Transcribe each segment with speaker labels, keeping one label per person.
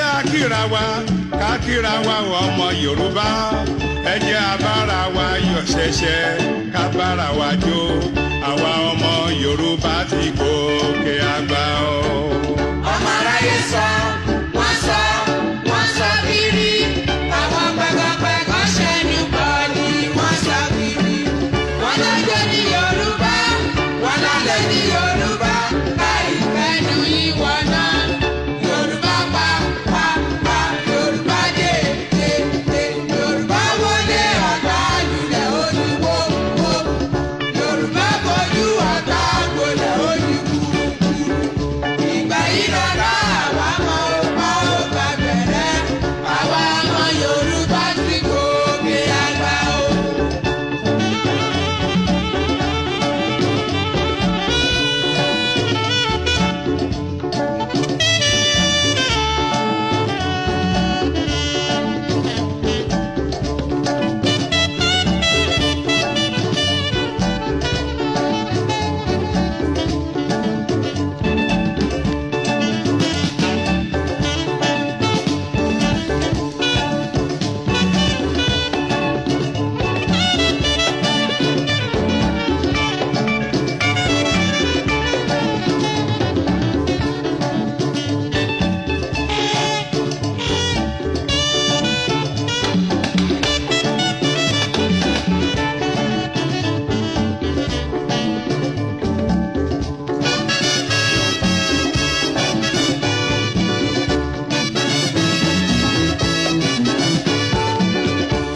Speaker 1: Jẹ́ a kíra wa, ká kíra wa ọmọ Yorùbá. Ẹ jẹ́ a bára wa yọ̀ ṣẹ̀ṣẹ̀, ká bára wa jó. Àwa ọmọ Yorùbá ti gòkè àgbà o.
Speaker 2: Ọmọ aráyé sọ, wọ́n sọ, wọ́n sọ kiri. Àwọn pẹ̀gànpẹ̀gàn ṣẹnu bọ̀ ni wọ́n sọ kiri. Wọ́n lọ́jọ́ ní Yorùbá, wọ́n lálẹ́ ní Yorùbá. Káì fẹ́nu ìwọ náà. Yorùbá pa pa pa, Yorùbá dé dé dé. Yorùbá wọlé ọ̀tá lulẹ̀ olúwo wo. Yorùbá bojú ọ̀tá gbolẹ̀ ojú kúrúkúrú. Ìgbà yìí lọ́dọ̀ àwa mọ ọba ó bá bẹ̀rẹ̀. Àwa ọmọ Yorùbá ti gòkè àgbà o.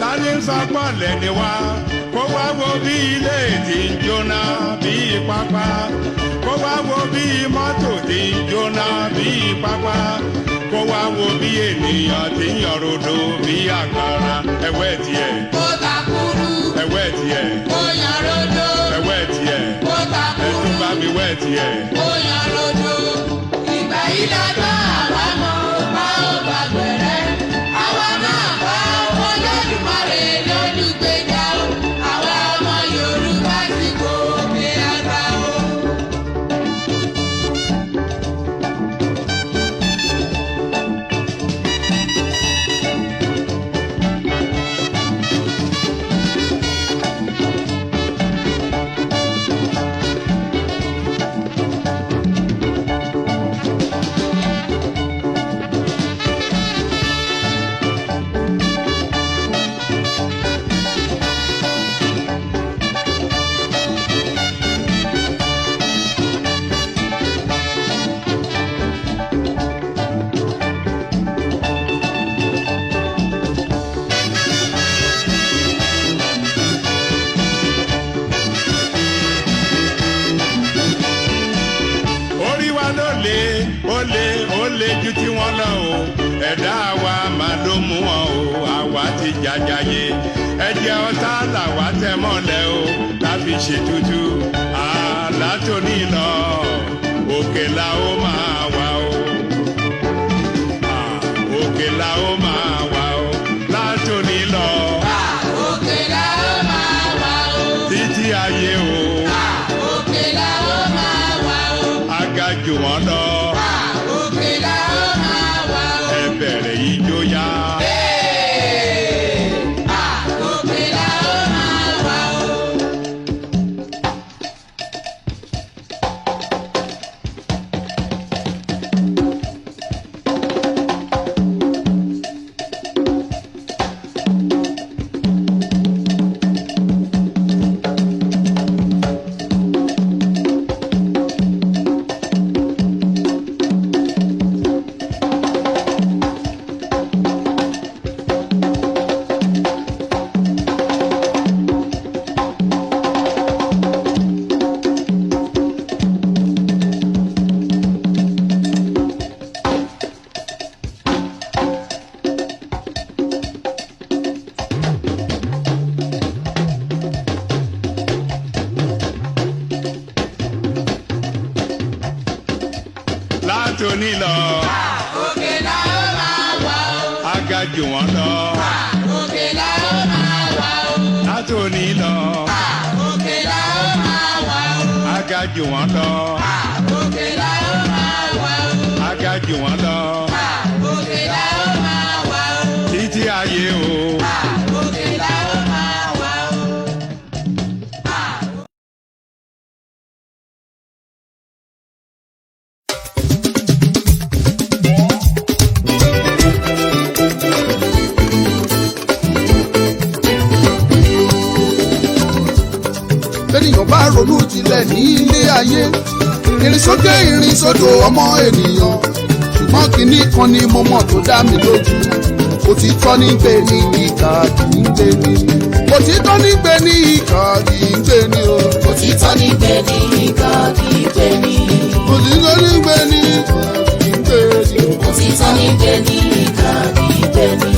Speaker 1: Ta ni ń sọ pọ̀lẹ́ ni wá? Kó wá wo bí ilé ti ń jóná bí pápá. Kó wá wo bí mọ́tò ti ń jóná bí pápá. Kó wá wo bí ènìyàn ti ń yọ̀rọ̀dọ̀ bí àkàrà. Ẹ̀wẹ́ tiẹ̀,
Speaker 2: Kó takuru,
Speaker 1: ẹ̀wẹ́ tiẹ̀,
Speaker 2: kó yan rodo.
Speaker 1: Ẹ̀wẹ́ tiẹ̀,
Speaker 2: Kó
Speaker 1: ẹ̀tún
Speaker 2: takuru,
Speaker 1: bá mi wẹ́ tiẹ̀.
Speaker 2: Kó yan rodo. Ìgbà yìí lọ́dọ̀ àwa mọ ọba ó bá bẹ̀rẹ̀. Àwa náà bá Olódùmarè lólùgbèjà o. Àwa ọmọ Yorùbá ti gòkè àgbà o.
Speaker 1: Orí wa ló lé, ó lé, ó lé ju tí wọ́n lọ o. Ẹ̀dá wa máa ló mú wọn o, àwa ti jàjàyè. Ẹ̀jẹ̀ ọ̀tá làwa tẹ̀ mọ́lẹ̀ o, láfi ṣètùtù. Àlá tó ní lọ, òkè la ó máa wà o. Òkè la ó máa wà o, látòní lọ,
Speaker 2: Òkè la ó máa wà o.
Speaker 1: Títí ayé o,
Speaker 2: Òkè la ó máa wà o.
Speaker 1: Aga jù wọ́n lọ,
Speaker 2: Òkè la ó máa wà o.
Speaker 1: Ẹ bẹ̀rẹ̀ ijó yá.
Speaker 2: Òkè la ó máa wà o.
Speaker 1: Látòní lọ,
Speaker 2: Òkè la ó máa wà o.
Speaker 1: Aga jù wọ́n lọ.
Speaker 2: Òkè la ó máa wà o.
Speaker 1: Látòní lọ,
Speaker 2: Òkè la ó máa wà o.
Speaker 1: Aga jù wọ́n lọ.
Speaker 2: Òkè la ó máa wà o.
Speaker 1: Aga jù wọ́n lọ.
Speaker 2: Òkè la
Speaker 3: Ronú jinlẹ̀ ní ilé ayé, ìrìnsókè ìrìnsódò ọmọ ènìyàn, ṣùgbọ́n kinní kan ni mo mọ̀ tó dá mi lójú: òtítọ́ ní gbé ní, ìkà kì í gbé ní. Òtítọ́ ní gbé ní, ìkà kì í gbé ní o.
Speaker 4: Òtítọ́ ní gbé ní, ìkà kì í gbé ní.
Speaker 3: Òtítọ́ ní gbé ní, ìkà kì í gbé ní o.
Speaker 4: Òtítọ́ ní gbé ní, ìkà kì í gbé ní.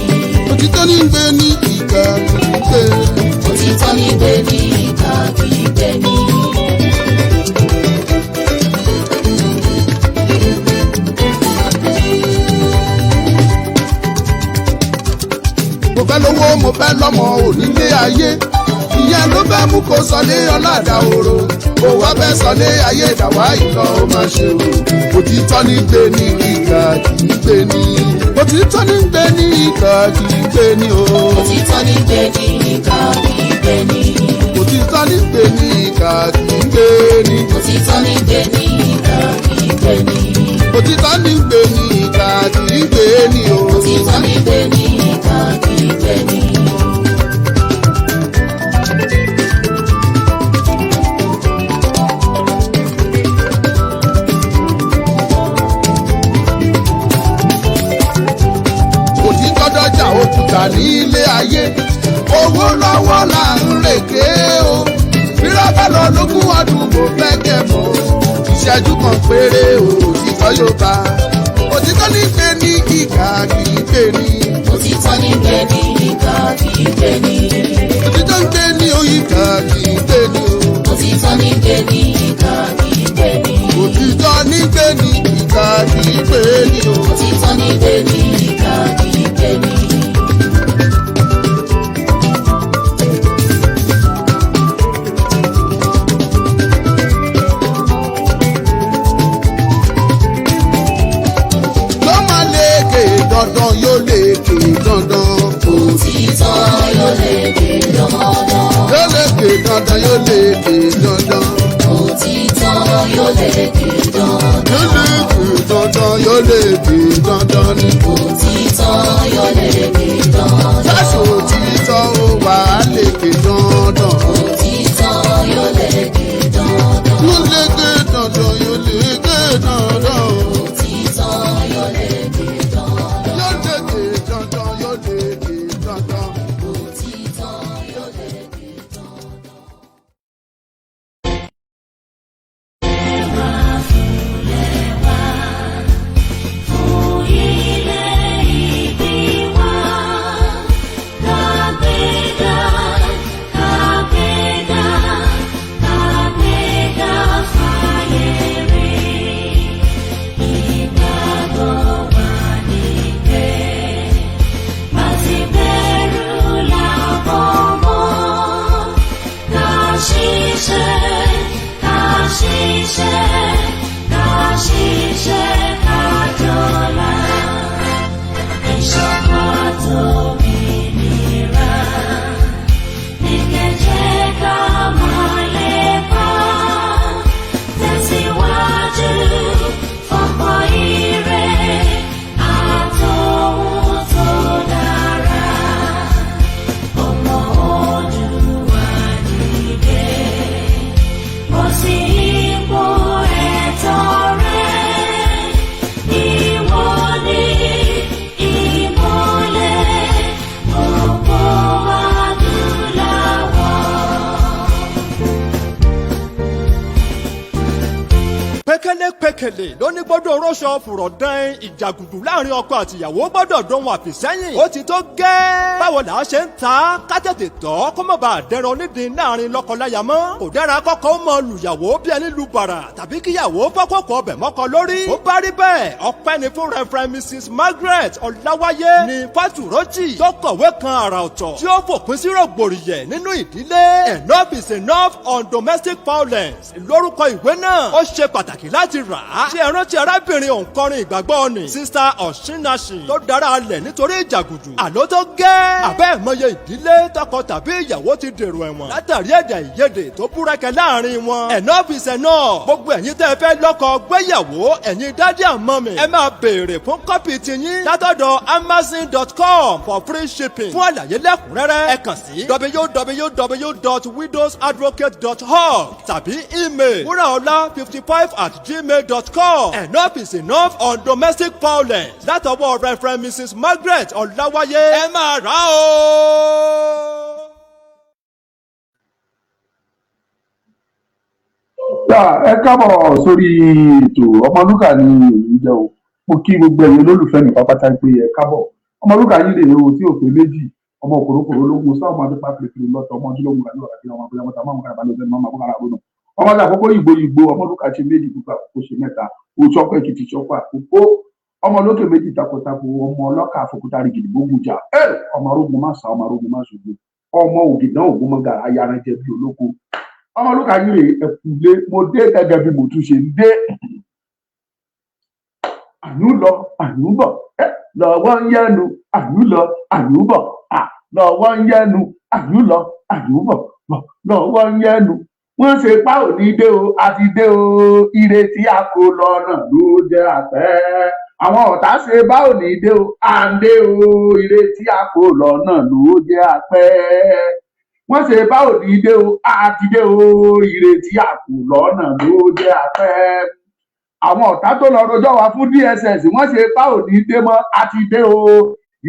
Speaker 3: Òtítọ́ ní gbé ní, ìkà kì í gbé ní.
Speaker 4: Òtítọ́ ní gbé ní, ìkà kì í gbé ní.
Speaker 3: Mo fẹ́ lówó, mo fẹ́ lọ́mọ onílé ayé, ìyẹn ló fẹ́ mú kó sọlé ọ̀làdà òro, kó wá fẹ́ sọlé ayé ìdàwá ìlọ. Ó máa ṣe o. Òtítọ́ ní gbé ní, ìkà kì í gbé ní. Òtítọ́ ní gbé ní, ìkà kì í gbé ní o.
Speaker 4: Òtítọ́ ní gbé ní, ìkà kì í gbé ní.
Speaker 3: Òtítọ́ ní gbé ní, ìkà kì í gbé ní.
Speaker 4: Òtítọ́ ní gbé ní, ìkà kì í gbé ní.
Speaker 3: Òtítọ́ ní gbé ní, ìkà kì í gbé ní o.
Speaker 4: Òtítọ́ ní gbé ní, ìkà kì í gbé ní.
Speaker 3: Òtítọ́ dọ́jà òkúta ní ilé ayé, owó lọ́wọ́ là ń rèké o. Bírọ́bà lọ lógún ọdún, mo fẹ́ kẹ́mọ́, ìṣẹ́jú kan péré o, òtítọ́ yóò bá. Òtítọ́ ní gbé ní, ìkà kì í gbé ní.
Speaker 4: Òtítọ́ ní gbé ní, ìkà kì í gbé ní.
Speaker 3: Òtítọ́ ń gbé ní o, ìkà kì í gbé ní o.
Speaker 4: Òtítọ́ ní gbé ní, ìkà kì í gbé ní.
Speaker 3: Òtítọ́ ní gbé ní, ìkà kì í gbé ní o.
Speaker 4: Òtítọ́ ní gbé ní, ìkà kì í gbé ní.
Speaker 3: Ló máa lékè dandan, yóò lékè dandan.
Speaker 4: Òtítọ́ yóò lékè dandan.
Speaker 3: Yóò lékè dandan, yóò lékè dandan.
Speaker 4: Òtítọ́ yóò lékè dandan.
Speaker 3: Yóò lékè dandan, yóò lékè dandan ni.
Speaker 4: Òtítọ́ yóò lékè dandan.
Speaker 3: Sáṣọ òtítọ́ ó wà á lékè dandan.
Speaker 4: Òtítọ́ yóò lékè dandan.
Speaker 3: Yóò lékè dandan, yóò lékè dandan.
Speaker 4: Òtítọ́ yóò lékè dandan.
Speaker 3: Yóò lékè dandan, yóò lékè dandan.
Speaker 4: Òtítọ́ yóò lékè dandan.
Speaker 5: Ṣiṣẹ́ ká jọlá, ìṣọ̀kan tómìnira ní kẹjẹ ká máa lépa, tẹ̀síwájú fọ́pọ̀ ire àtòhun tó dára. Ọmọ Oòduà dìde, bọ́ sí ipò ẹ̀tọ́ rẹ. Ìwọ ni ìmọ́lẹ̀ gbogbo adúláwọ̀.
Speaker 6: Pékélé pékélé lóní gbọ́dọ̀ rọ́ṣọ fùrọ̀ dán, ìjàgùdù láàrin ọkọ àtìyàwó gbọ́dọ̀ dóhun àfìsẹ́yìn. Ó ti tó gẹ́. Báwo là á ṣe ń ta ká tètè tọ́ kó má bàa dẹran onídìí láàrin lọ́kọláya mọ́? Kò dára kọ́kọ́ ó mọ lùyàwó bí ẹni lu bàrà tàbí kíyàwó fọ́kọ̀kọ̀ ọbẹ̀ mọ́kọ lórí. Ó bá rí bẹ́ẹ̀, ọpẹ́ ni fún Reverend Mrs Margaret Ọláwáyé ní Fátúrọ́jì tó kọ̀wé kan àrà ọ̀tọ̀ tí ó fòpin sí rògbòrìyẹ̀ nínú ìdílé. Enough is Enough on Domestic Violence lórúkọ ìwé náà. Ó ṣe pàtàkì láti rà á. Ṣé ẹ rántí arábìnrin òǹkọrin ìgbàgbọ́ ni, Sister Osinachi, tó dára alẹ̀ nítorí ìjàgùdù? Àló tó gẹ́. Àbẹ́ ìmọye ìdílé tọkọ tàbí ìyàwó ti dèrò ẹ̀wọ̀n látàrí èdè àìyedè tó búrẹ́kẹ láàrin wọn. Enough is enough. Gbogbo ẹ̀yin tẹ́ ẹ fẹ́ lọ́kọ gbéyàwó, ẹ̀yin daddy and mummy, ẹ máa béèrè fún copy tiyín látọ̀dọ̀ amazon.com for free shipping. Fún àlàyé lẹ́kùnrẹ́rẹ́, ẹ kàn sí www.widowsadvocate.org tàbí email wúràọlá55@gmail.com. Enough is enough on domestic violence látọwọ́ Reverend Mrs Margaret Ọláwáyé. Ẹ máa rà ó.
Speaker 7: Yà, ẹ káàbọ̀ sórí ètò. Ọmọlúkà ni èyí jẹ́ o. Mo kí gbogbo ẹ̀yin olólùfẹ́ mi pápátá pé ẹ káàbọ̀. Ọmọlúkà yín lè o tí ò pé méjì, ọmọ òkòrókòró lógún sáwọn ọmọdé pàpẹrẹpẹrẹ lọtọ, ọmọ ojúlógún kàdé ọ̀rọ̀ àti ọmọ abúlé ọmọ tàwọn ọmọ kàràbà lọsẹ ọmọ àbúkàrà àbúnà ọmọ tí àkókò yìgbó yìgbó. Ọmọlúkà ṣe méjì gbogbo àkókò ṣe mẹ́ta, òṣọpọ Èkìtì ṣọpọ àkókò, ọmọ olókè méjì takọtako, ọmọ ọlọ́kà àfọkútà gidigbógun jà ẹ, ọmọ arógun má sá, ọmọ arógun má ṣògo, ọmọ ògìdán ògún mọgàrà ayaranjẹ bí olóko. Ọmọlúkà yìí rèé, ẹkùlé mo dé gẹ́gẹ́ bí mo tún ṣe ń dé. Àyùn lọ, àyùn bọ̀, ẹ lọ́wọ́ ń yẹnu. Àyùn lọ, àyùn bọ̀, à lọ́wọ́ ń yẹnu. Àyùn lọ, àyùn bọ̀, bọ̀ lọ́wọ́ ń yẹnu. Wọ́n ṣe pa òní dé o, àti dé o. Ìrètí a kò lọ́nà ló jẹ́ àpẹ́. Àwọn ọ̀tá ṣe bá òní dé o, à ń dé o. Ìrètí a kò lọ́nà ló jẹ́ àpẹ́. Wọ́n ṣe bá òní dé o, àti dé o. Ìrètí a kò lọ́nà ló jẹ́ àpẹ́. Àwọn ọ̀tá tó lọ rojọ́ wa fún DSS, wọ́n ṣe bá òní dé mọ́, àti dé o.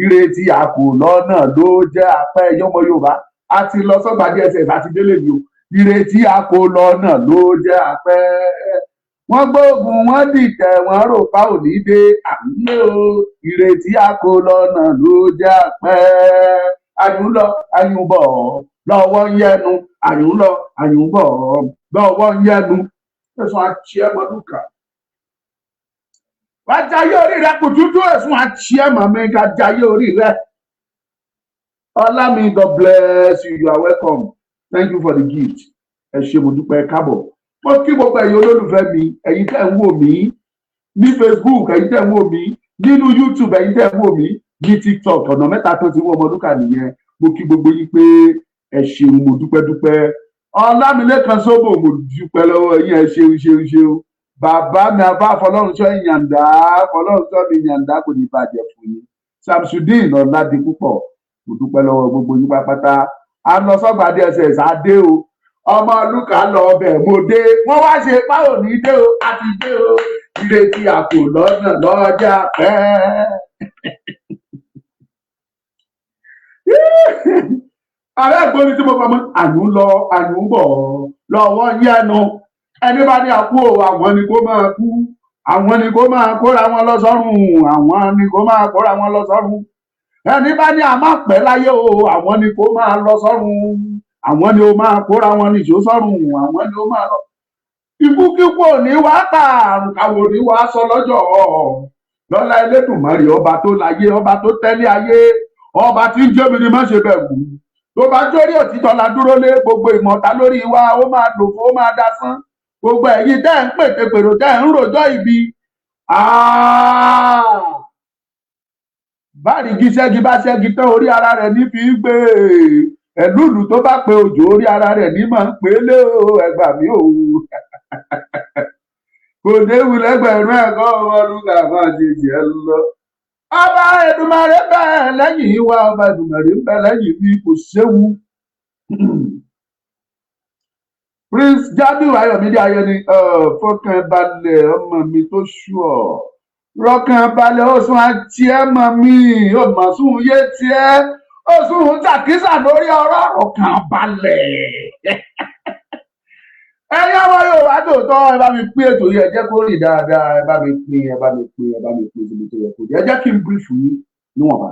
Speaker 7: Ìrètí a kò lọ́nà ló jẹ́ àpẹ́. Yọmọ Yorùbá, a ti lọ sọ́gbà DSS, àti délé mi o. Ìrètí a kò lọ́nà ló jẹ́ àpẹ́. Wọ́n gbógun, wọ́n dìtẹ̀, wọ́n rò pa òní dé àmì o. Ìrètí a kò lọ́nà ló jẹ́ àpẹ́. Àyùn lọ, àyùn bọ̀, lọ́wọ́ ń yẹnu. Àyùn lọ, àyùn bọ̀, lọ́wọ́ ń yẹnu. Ẹ̀sùn àti ẹ̀mọ́dúnkà wá jayé orí rẹ kùtùtù. Ẹ̀sùn àti ẹ̀mọ́ ká jayé orí rẹ. Ọlámi, God bless you, you are welcome. Thank you for the gift. Ẹ ṣé, mo dúpẹ́. Káàbọ̀. Mo kí gbogbo ẹ̀yin olólùfẹ́ mi, ẹ̀yin tẹ́ ń wò mí ní Facebook, ẹ̀yin tẹ́ ń wò mí nínú YouTube, ẹ̀yin tẹ́ ń wò mí ní TikTok. Ọ̀nà mẹ́ta tó ti wọ́ Ọmọlúkà nìyẹn. Mo kí gbogbo yín pé ẹ ṣeun, mo dúpẹ́ dúpẹ́. Ọlámilékan Sóbò, mo dúpẹ́ lọ́wọ́ yín. Ẹ ṣeun, ṣeun, ṣeun. Bàbá mi abá Fọlọ́runṣọ́ Ìyàǹdá, Fọlọ́runṣọ́ mi Ìyàǹdá, kò ní bàjẹ́ fún yín. Samsudeen Ọládipúpọ̀, mo dúpẹ́ lọ́wọ́ gbogbo yín pátápátá. A lọ sọ́gbà DSS, adé o. Ọmọlúkà lọ ọbẹ̀, mo dé. Wọ́n wá ṣe báwo ní dé o, àti dé o. Ìrètí àpò lọ́nà lọ́jà pẹ́. Ààrẹ ìgbóni tí mo pamọ́. Àyùn lọ, àyùn bọ̀, lọ́wọ́ yẹnu. Ẹni bá ní àkú o, àwọn ni kó máa kú, àwọn ni kó máa kóra wọn lọ sọ́run, àwọn ni kó máa kóra wọn lọ sọ́run. Ẹni bá ní àmọ́ pẹ́ láyé o, àwọn ni kó máa lọ sọ́run, àwọn ni ó máa kóra wọn nìṣó sọ́run, àwọn ni ó máa lọ. Ikú kíkú ò ní wá pa, àrùn kàwò ní wàá sọ lọ́jọ́ lọ́lá Elédùmarè, ọba tó láyé, ọba tó tẹ́lẹ̀ ayé, ọba tí ń jẹ́ mi ni má ṣe bẹ̀rù. Tó bá jórí òtítọ́ la dúró lé, gbogbo ìmọ̀ta lórí wa ó máa dòfo, ó máa dasán. Gbogbo ẹ̀yin tẹ́ ń pètèpèrò, tẹ́ ń rojọ́ ibi, báàrí ṣẹ́gi bá ṣẹ́gi tán, orí ara rẹ̀ ní fi gbé. Ẹ̀lúùlù tó bá pe òjò, orí ara rẹ̀ ní máa ń pè é lé o. Ẹgbà mí o, kò déwu lẹ́gbẹ̀rún ẹ̀kọ́. Ọmọlúkà máa ṣe jẹ́ lọ. Ọba Èdùmàrè bẹ́ẹ̀ lẹ́yìn wa, ọba Èdùmàrè ń bẹ lẹ́yìn mi, kò séwu. Prince Jamiu Ayọ̀mídé Ayẹni, fọkàn balẹ̀, ọmọ mi tó ṣù ọ́, rọkàn balẹ̀. Ó sún àti ẹ̀ mọ̀ mi ó mọ̀ sún yé tiẹ̀, ó sún tàkísà lórí ọ̀rọ̀. Rọkàn balẹ̀. Ẹ̀yin ọmọ Yorùbá tòótọ́, ẹ bá mi pín ètò yìí, ẹ jẹ́ kó rìn dáadáa. Ẹ bá mi pín, ẹ bá mi pín, ẹ bá mi pín síbi tó yẹ kó jẹ́. Ẹ jẹ́ kí n brief yín níwọ̀nba.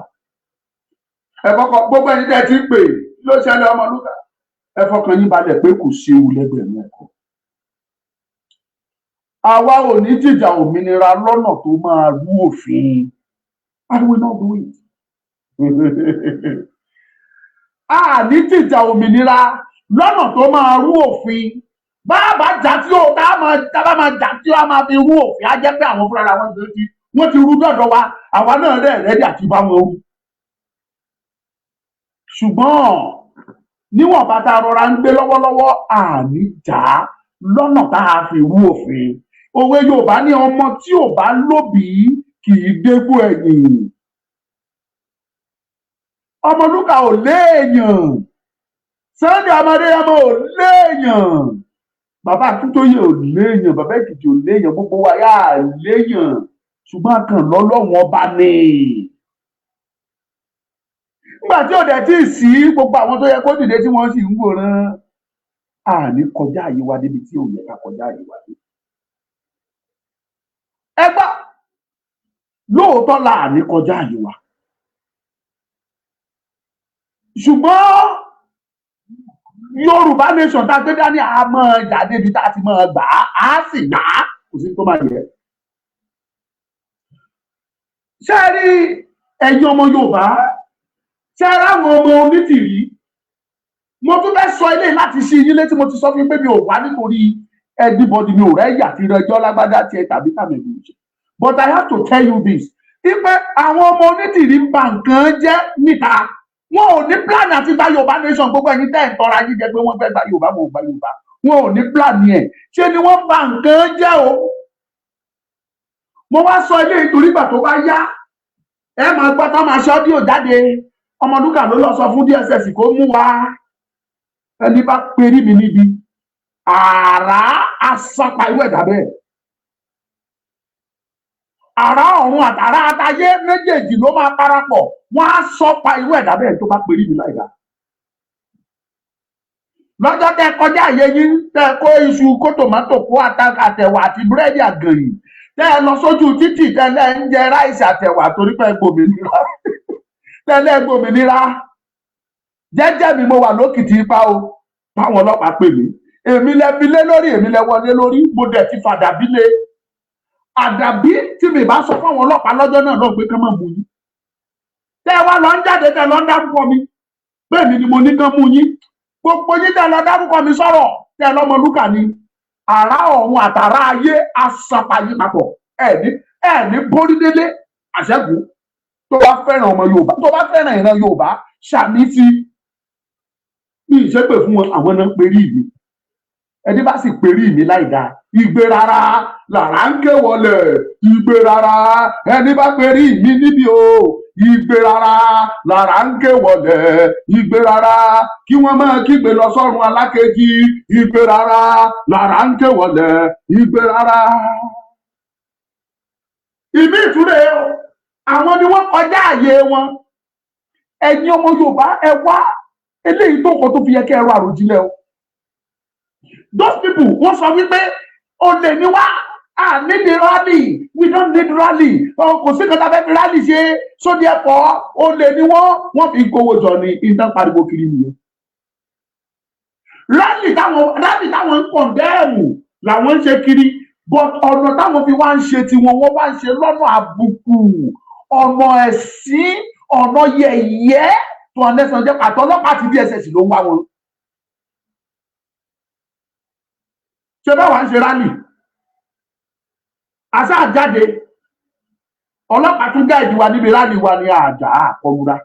Speaker 7: Ẹ kọ́kọ́, gbogbo ẹni tẹ́ ẹ ti ń pè ló ṣẹlẹ̀, Ọmọlúkà, ẹ fọkàn yín balẹ̀ pé kò séwu lẹ́gbẹ̀rún ẹ̀kọ́. Àwa ò ní jìjà òmìnira lọ́nà tó máa rú òfin. I will not do it. A ní jìjà òmìnira lọ́nà tó máa rú òfin. Bàbá jà tí ó tá a máa tá a bá máa jà tí ó a máa fi rú òfin, á jẹ́ pé àwọn fúnra wọn ti wọ́n ti rú dọ̀dọ̀ wa, àwa náà rẹ̀ ready àti bá wọn rú. Ṣùgbọ́n níwọ̀n bá tá a rọra ń gbé lọ́wọ́lọ́wọ́, àní jà á lọ́nà tá a fi rú òfin. Òwe Yorùbá ní ọmọ tí ò bá lóbìí kì í dégbò ẹ̀yìn. Ọmọlúkà ò léèyàn, Sunday ọmọdé ọmọ ò léèyàn, bàbá Akíntóyè ò léèyàn, bàbá Èkìtì ò léèyàn, gbogbo wa yà á léèyàn, ṣùgbọ́n a kàn lọ́lọ́wọ́n ọba ni. Nígbà tí ò dẹ̀ tí ì sí gbogbo àwọn tó yẹ kó dìde tí wọ́n sì ń wòran, àní kọjá àyè wa débi tí ò yẹ ká kọjá àyè wa dé. Ẹ gbọ́, lóòótọ́ la àní kọjá àyè wa, ṣùgbọ́n Yorùbá nation tá a gbé dání, a máa jà débi tá a ti máa gbà á, á sì gbà á, kò sí tó máa yẹ. Ṣé ẹ rí ẹ̀yin ọmọ Yorùbá, ṣé ẹ ráwọn ọmọ Onítìrí? Mo tún fẹ́ sọ eléyìí láti ṣí yín létí. Mo ti sọ fún yín pé mi ò wá nítorí anybody, mi ò rẹ́yà tí rẹjọ́ lágbádá tiẹ̀ tàbí tàmẹ̀dù ṣe, but I have to tell you this, wípé àwọn ọmọ Onítìrí ń ba nǹkan jẹ́ níta. Wọn ò ní plan àti gba Yorùbá nation. Gbogbo ẹ̀yin tẹ́ ẹ̀ ń tọ́ra yín jẹ pé wọ́n fẹ́ gba Yorùbá, wọn ò gba Yorùbá, wọn ò ní plan yẹn. Ṣé ni wọ́n ba nǹkan jẹ́ o. Mo wá sọ eléyìí torí ìgbà tó bá yá, ẹ máa gbọ́ tó máa ṣe audio jáde, Ọmọlúkà ló lọ sọ fún DSS kó mú wa. Ẹni bá perí mi níbi àrá asapa irú ẹ̀dá bẹ́ẹ̀, àrá ọ̀run àtàrà àtayé méjèèjì ló máa parapọ̀, wọ́n á sọ pa irú ẹ̀dá bẹ́ẹ̀ tó bá perí mi láìda. Lọ́jọ́ tẹ́ kọjá àyè yín, tẹ́ kó iṣu, kó tòmátò, kó ata, àtẹ̀wà àti búrẹ́dì àgànyìn, tẹ́ ẹ lọ sójú títì, tẹ́ lẹ́ ń jẹ rice àtẹ̀wà torí pé gbòmìnira, tẹ́ lẹ́ gbòmìnira. Jẹ́jẹ́ mi mo wà lókìtì ipa o, báwọn ọlọ́pàá pè mí, èmi lẹ fi lé lórí, èmi lẹ wọlé lórí. Mo dẹ̀ ti fàdàbí lé àdàbí tí mi bá sọ fún àwọn ọlọ́pàá lọ́jọ́ náà lọ́ọ̀ pé kán má mú yín. Tẹ́ ẹ wá lọ ń jáde, tẹ́ ẹ lọ ń dárúkọ mi bẹ́ẹ̀ mi ni mo ní kán mú yín. Gbogbo yín tẹ́ ẹ lọ dárúkọ mi sọ̀rọ̀, tẹ́ ẹ lọ́mọ lúkà ni, àrá ọ̀run àtàrà ayé asapayé papọ̀. Ẹ ní borí délé àṣẹ́gun. Tó bá fẹ́ràn ọmọ Yorùbá, tó bá fẹ́ràn ìran Yorùbá, ṣàmì sí mi. Ìṣépè fún wọn, àwọn náà ń perí mi. Ẹni bá sì perí mi láì dáa, ìgbé rárá làrá ń ké wọlé, ìgbé rárá. Ẹni bá perí mi níbi o, ìgbé rárá làrá ń ké wọlé, ìgbé rárá. Kí wọ́n máa kígbe lọ sọ́run alákejì, ìgbé rárá làrá ń ké wọlé, ìgbé rárá. Ìmí ìtúrẹ́ o, àwọn ni wọ́n kọjá àyè wọn. Ẹ̀yin ọmọ Yorùbá, ẹ wá eléyìí tó kọ tó fi yẹ kẹ́ ẹ rọ àròjinlẹ̀ o. Those people, wọ́n sọ wípé olè ní wá, a need rally, we don't need rally, kò sí kan tá a fẹ́ fi rally ṣe. So therefore, olè ní wọ́n, wọ́n fi kówó jọ ní ìtàn pariwo kiri nìyẹn. Rally táwọn ń condemn làwọn ń ṣe kiri, but ọ̀nà táwọn fi wá ń ṣe tiwọn, wọ́n wá ń ṣe lọ́nà àbùkù, ọ̀nà ẹ̀sín, ọ̀nà yẹ̀yẹ́ tó ọ̀nẹ́sàn jẹ́ àtọlọ́pàá àti DSS ló ń wá wọn. Ṣé báwa ń ṣe rally, àṣà àjáde, ọlọ́pàá tún guide wa níbi rally wa ní àjà àkọlura.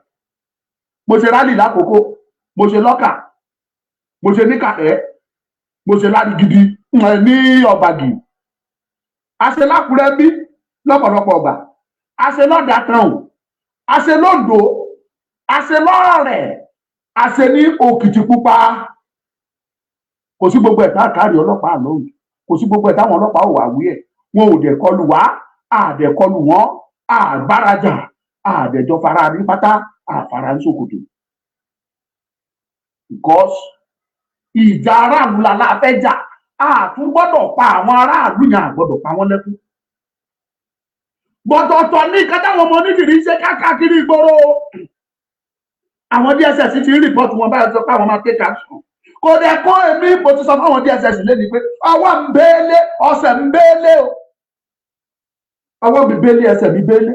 Speaker 7: Mo ṣe rally lákòókò, mo ṣe lọ́kà, mo ṣe níkàtẹ́, mo ṣe lárigidi ní ọ̀bàgì, a ṣe lákùrẹ́ bí lọ́pọ̀lọpọ̀ ọgbà, a ṣe lọ́dà town, a ṣe lóńdó, a ṣe lọ́ọ̀rẹ̀, a ṣe ní Òkìtìpupa. Kò sí gbogbo ẹ̀ tá a kárí ọlọ́pàá lóhùn, kò sí gbogbo ẹ̀ táwọn ọlọ́pàá ò wà wí ẹ̀. Wọn ò dẹ̀ kọlù wá, àdẹ̀ kọlù wọn, àgbárajà, àdẹ̀jọ fara ní pátá, àfara ń ṣòkòtò, because ìjà aráàlú la la fẹ́ jà. A tún gbọ́dọ̀ pa àwọn aráàlú yẹn, a gbọ́dọ̀ pa wọ́n lẹ́kún. Gbọ́dọ̀tọ̀ ní nǹkan táwọn ọmọ Onítìrí ń ṣe káàkiri ìgboro. Àwọn DSS ti ń report wọn báyìí, sọ pé àwọn máa take action. Kò dẹ̀ kó èmi. Mo ti sọ fáwọn DSS lẹ́ni pé ọwọ́ ń bẹ́ẹ́lé, ọ̀sẹ̀ ń bẹ́ẹ́lé o, ọwọ́ mi bẹ́ẹ́lé, ẹsẹ̀ mi bẹ́ẹ́lé.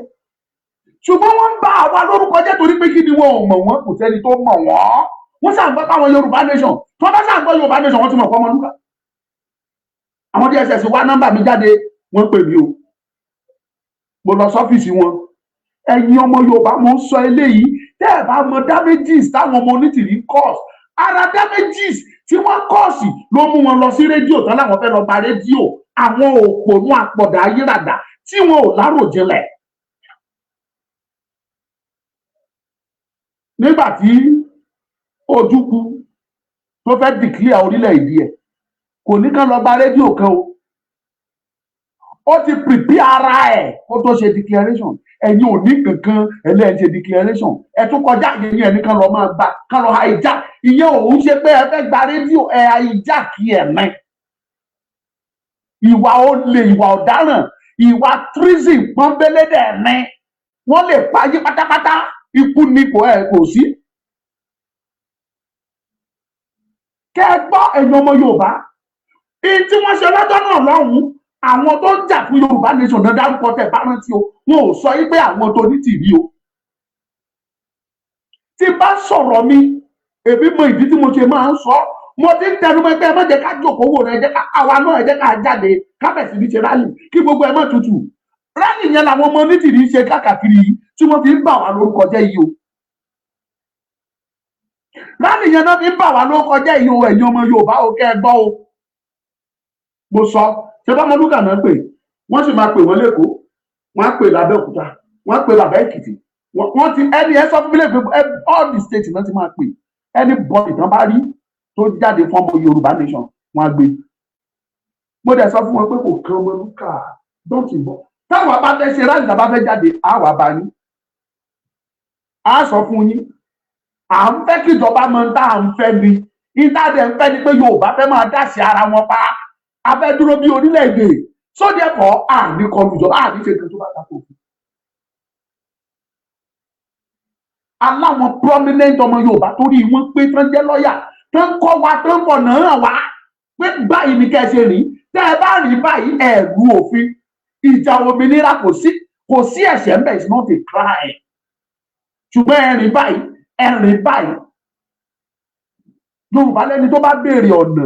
Speaker 7: Ṣùgbọ́n wọ́n ń bá àwa lórúkọ jẹ́ torí pé kí ni? Wọn ò mọ̀ wọ́n, kò sẹ́ni tó mọ̀ wọ́n. Wọ́n ṣàǹgbọ́ táwọn Yorùbá nation tó bá ṣàǹgbọ́ Yorùbá nation, wọ́n ti mọ̀ fọmọlúkà. Àwọn DSS wá nọ́mbà mi jáde, wọ́n pè mí o. Mo lọ sọ́fíìsì wọn. Ẹ̀yin ọmọ Yorùbá, mo ń sọ eléyìí, tẹ́ ẹ bá mọ damages táwọn ọmọ Onítìrí cause, ara damages tí wọ́n cause ló mú wọn lọ sí rédíò tán láwọn fẹ́ lọ gba rédíò. Àwọn òpònú àpọ̀dà ayérádà tí wọn ò láròjinlẹ̀. Nígbà tí Ojukwu tó fẹ́ declare orílẹ̀-èdè ẹ̀, kò ní kán lọ gba rédíò kan o. Ó ti prepare ara ẹ̀ kó tó ṣe declaration. Ẹ̀yin ò ní kankan ẹlẹ́yìn ṣe declaration, ẹ tún kọjá yẹn, ẹni kan lọ máa gba, kán lọ hijack. Ìyẹn òun ṣe pé ẹ fẹ́ gba rédíò, ẹ hijack ẹ̀ mẹ́. Ìwà olè, ìwà ọ̀daràn, ìwà treason pọ́nbélé dẹ̀ ní wọ́n lè pa yín pátápátá. Ikú ni kò ẹ̀ kò sí. Kẹ́ ẹ gbọ́, ẹ̀yin ọmọ Yorùbá, ìyí tí wọ́n ṣe lọ́jọ́ náà lọ́hùn-ún, àwọn tó ń jà fún Yorùbá nation náà dárúkọ tẹ̀ bá rántí o. Wọn ò sọ yí pé àwọn tó ní tìrí o. Tí bá sọ̀rọ̀ mi, èmi mọ ìdí tí mo ṣe máa ń sọ. Mo ti ń tẹnu mọ́ pé ẹ má jẹ́ ká jókòó wò rẹ, ẹ jẹ́ ká àwa náà, ẹ jẹ́ ká jáde, ká bẹ̀ sí ní ṣe rally, kí gbogbo ẹ má tutù. Rally yẹn làwọn ọmọ onítìrí ṣe káàkiri yìí tí wọ́n fi ń bà wá lórúkọ jẹ́ yìí o. Rally yẹn náà fi ń bà wá lórúkọ jẹ́ yìí o. Ẹ̀yin ọmọ Yorùbá o, kẹ́ ẹ gbọ́ o. Mo sọ ṣé bá ọmọlúkà náà pè wọ́n sì máa pè wọ́n lẹ́kọ̀ọ́, wọ́n á pè lábẹ́òkúta, wọ́n á pè bàbá Èkìtì. Wọ́n ti ẹni ẹ sọ fún mi lẹ́kọ̀ọ́, all the states náà ti máa pè. Anybody tán bá rí tó jáde fún ọmọ Yorùbá nation, wọ́n á gbé. Mo dẹ̀ sọ fún wọn pé kò kan ọmọlúkà, don't involve. Táwọn bá fẹ́ ṣe rally, tá bá fẹ́ jáde, á wà bá yín, á sọ fún yín. À ń fẹ́ kí ìjọba mọ tá à ń fẹ́ ni. Ìta dẹ̀ ń fẹ́ ni pé Yorùbá fẹ́ máa dáṣẹ ara wọn pa. A fẹ́ dúró bí orílẹ̀-èdè. So therefore, à ní kọlu ìjọba, à ní ṣe nǹkan tó bá tako òfin. Aláwọn prominent ọmọ Yorùbá torí wọn pé tán jẹ́ lọ́ọ̀yà, tán kọ́ wa, tán fọ̀nà hàn wá pé báyìí ni kẹ́ ẹ ṣe rìn. Tẹ́ ẹ bá rìn báyìí, ẹ lu òfin. Ìjà òmìnira, kò sí ẹ̀ṣẹ̀ ń bẹ̀, it's not a crime. Ṣùgbọ́n ẹ rìn báyìí, ẹ rìn báyìí. Yorùbá lẹ́ni tó bá béèrè ọ̀nà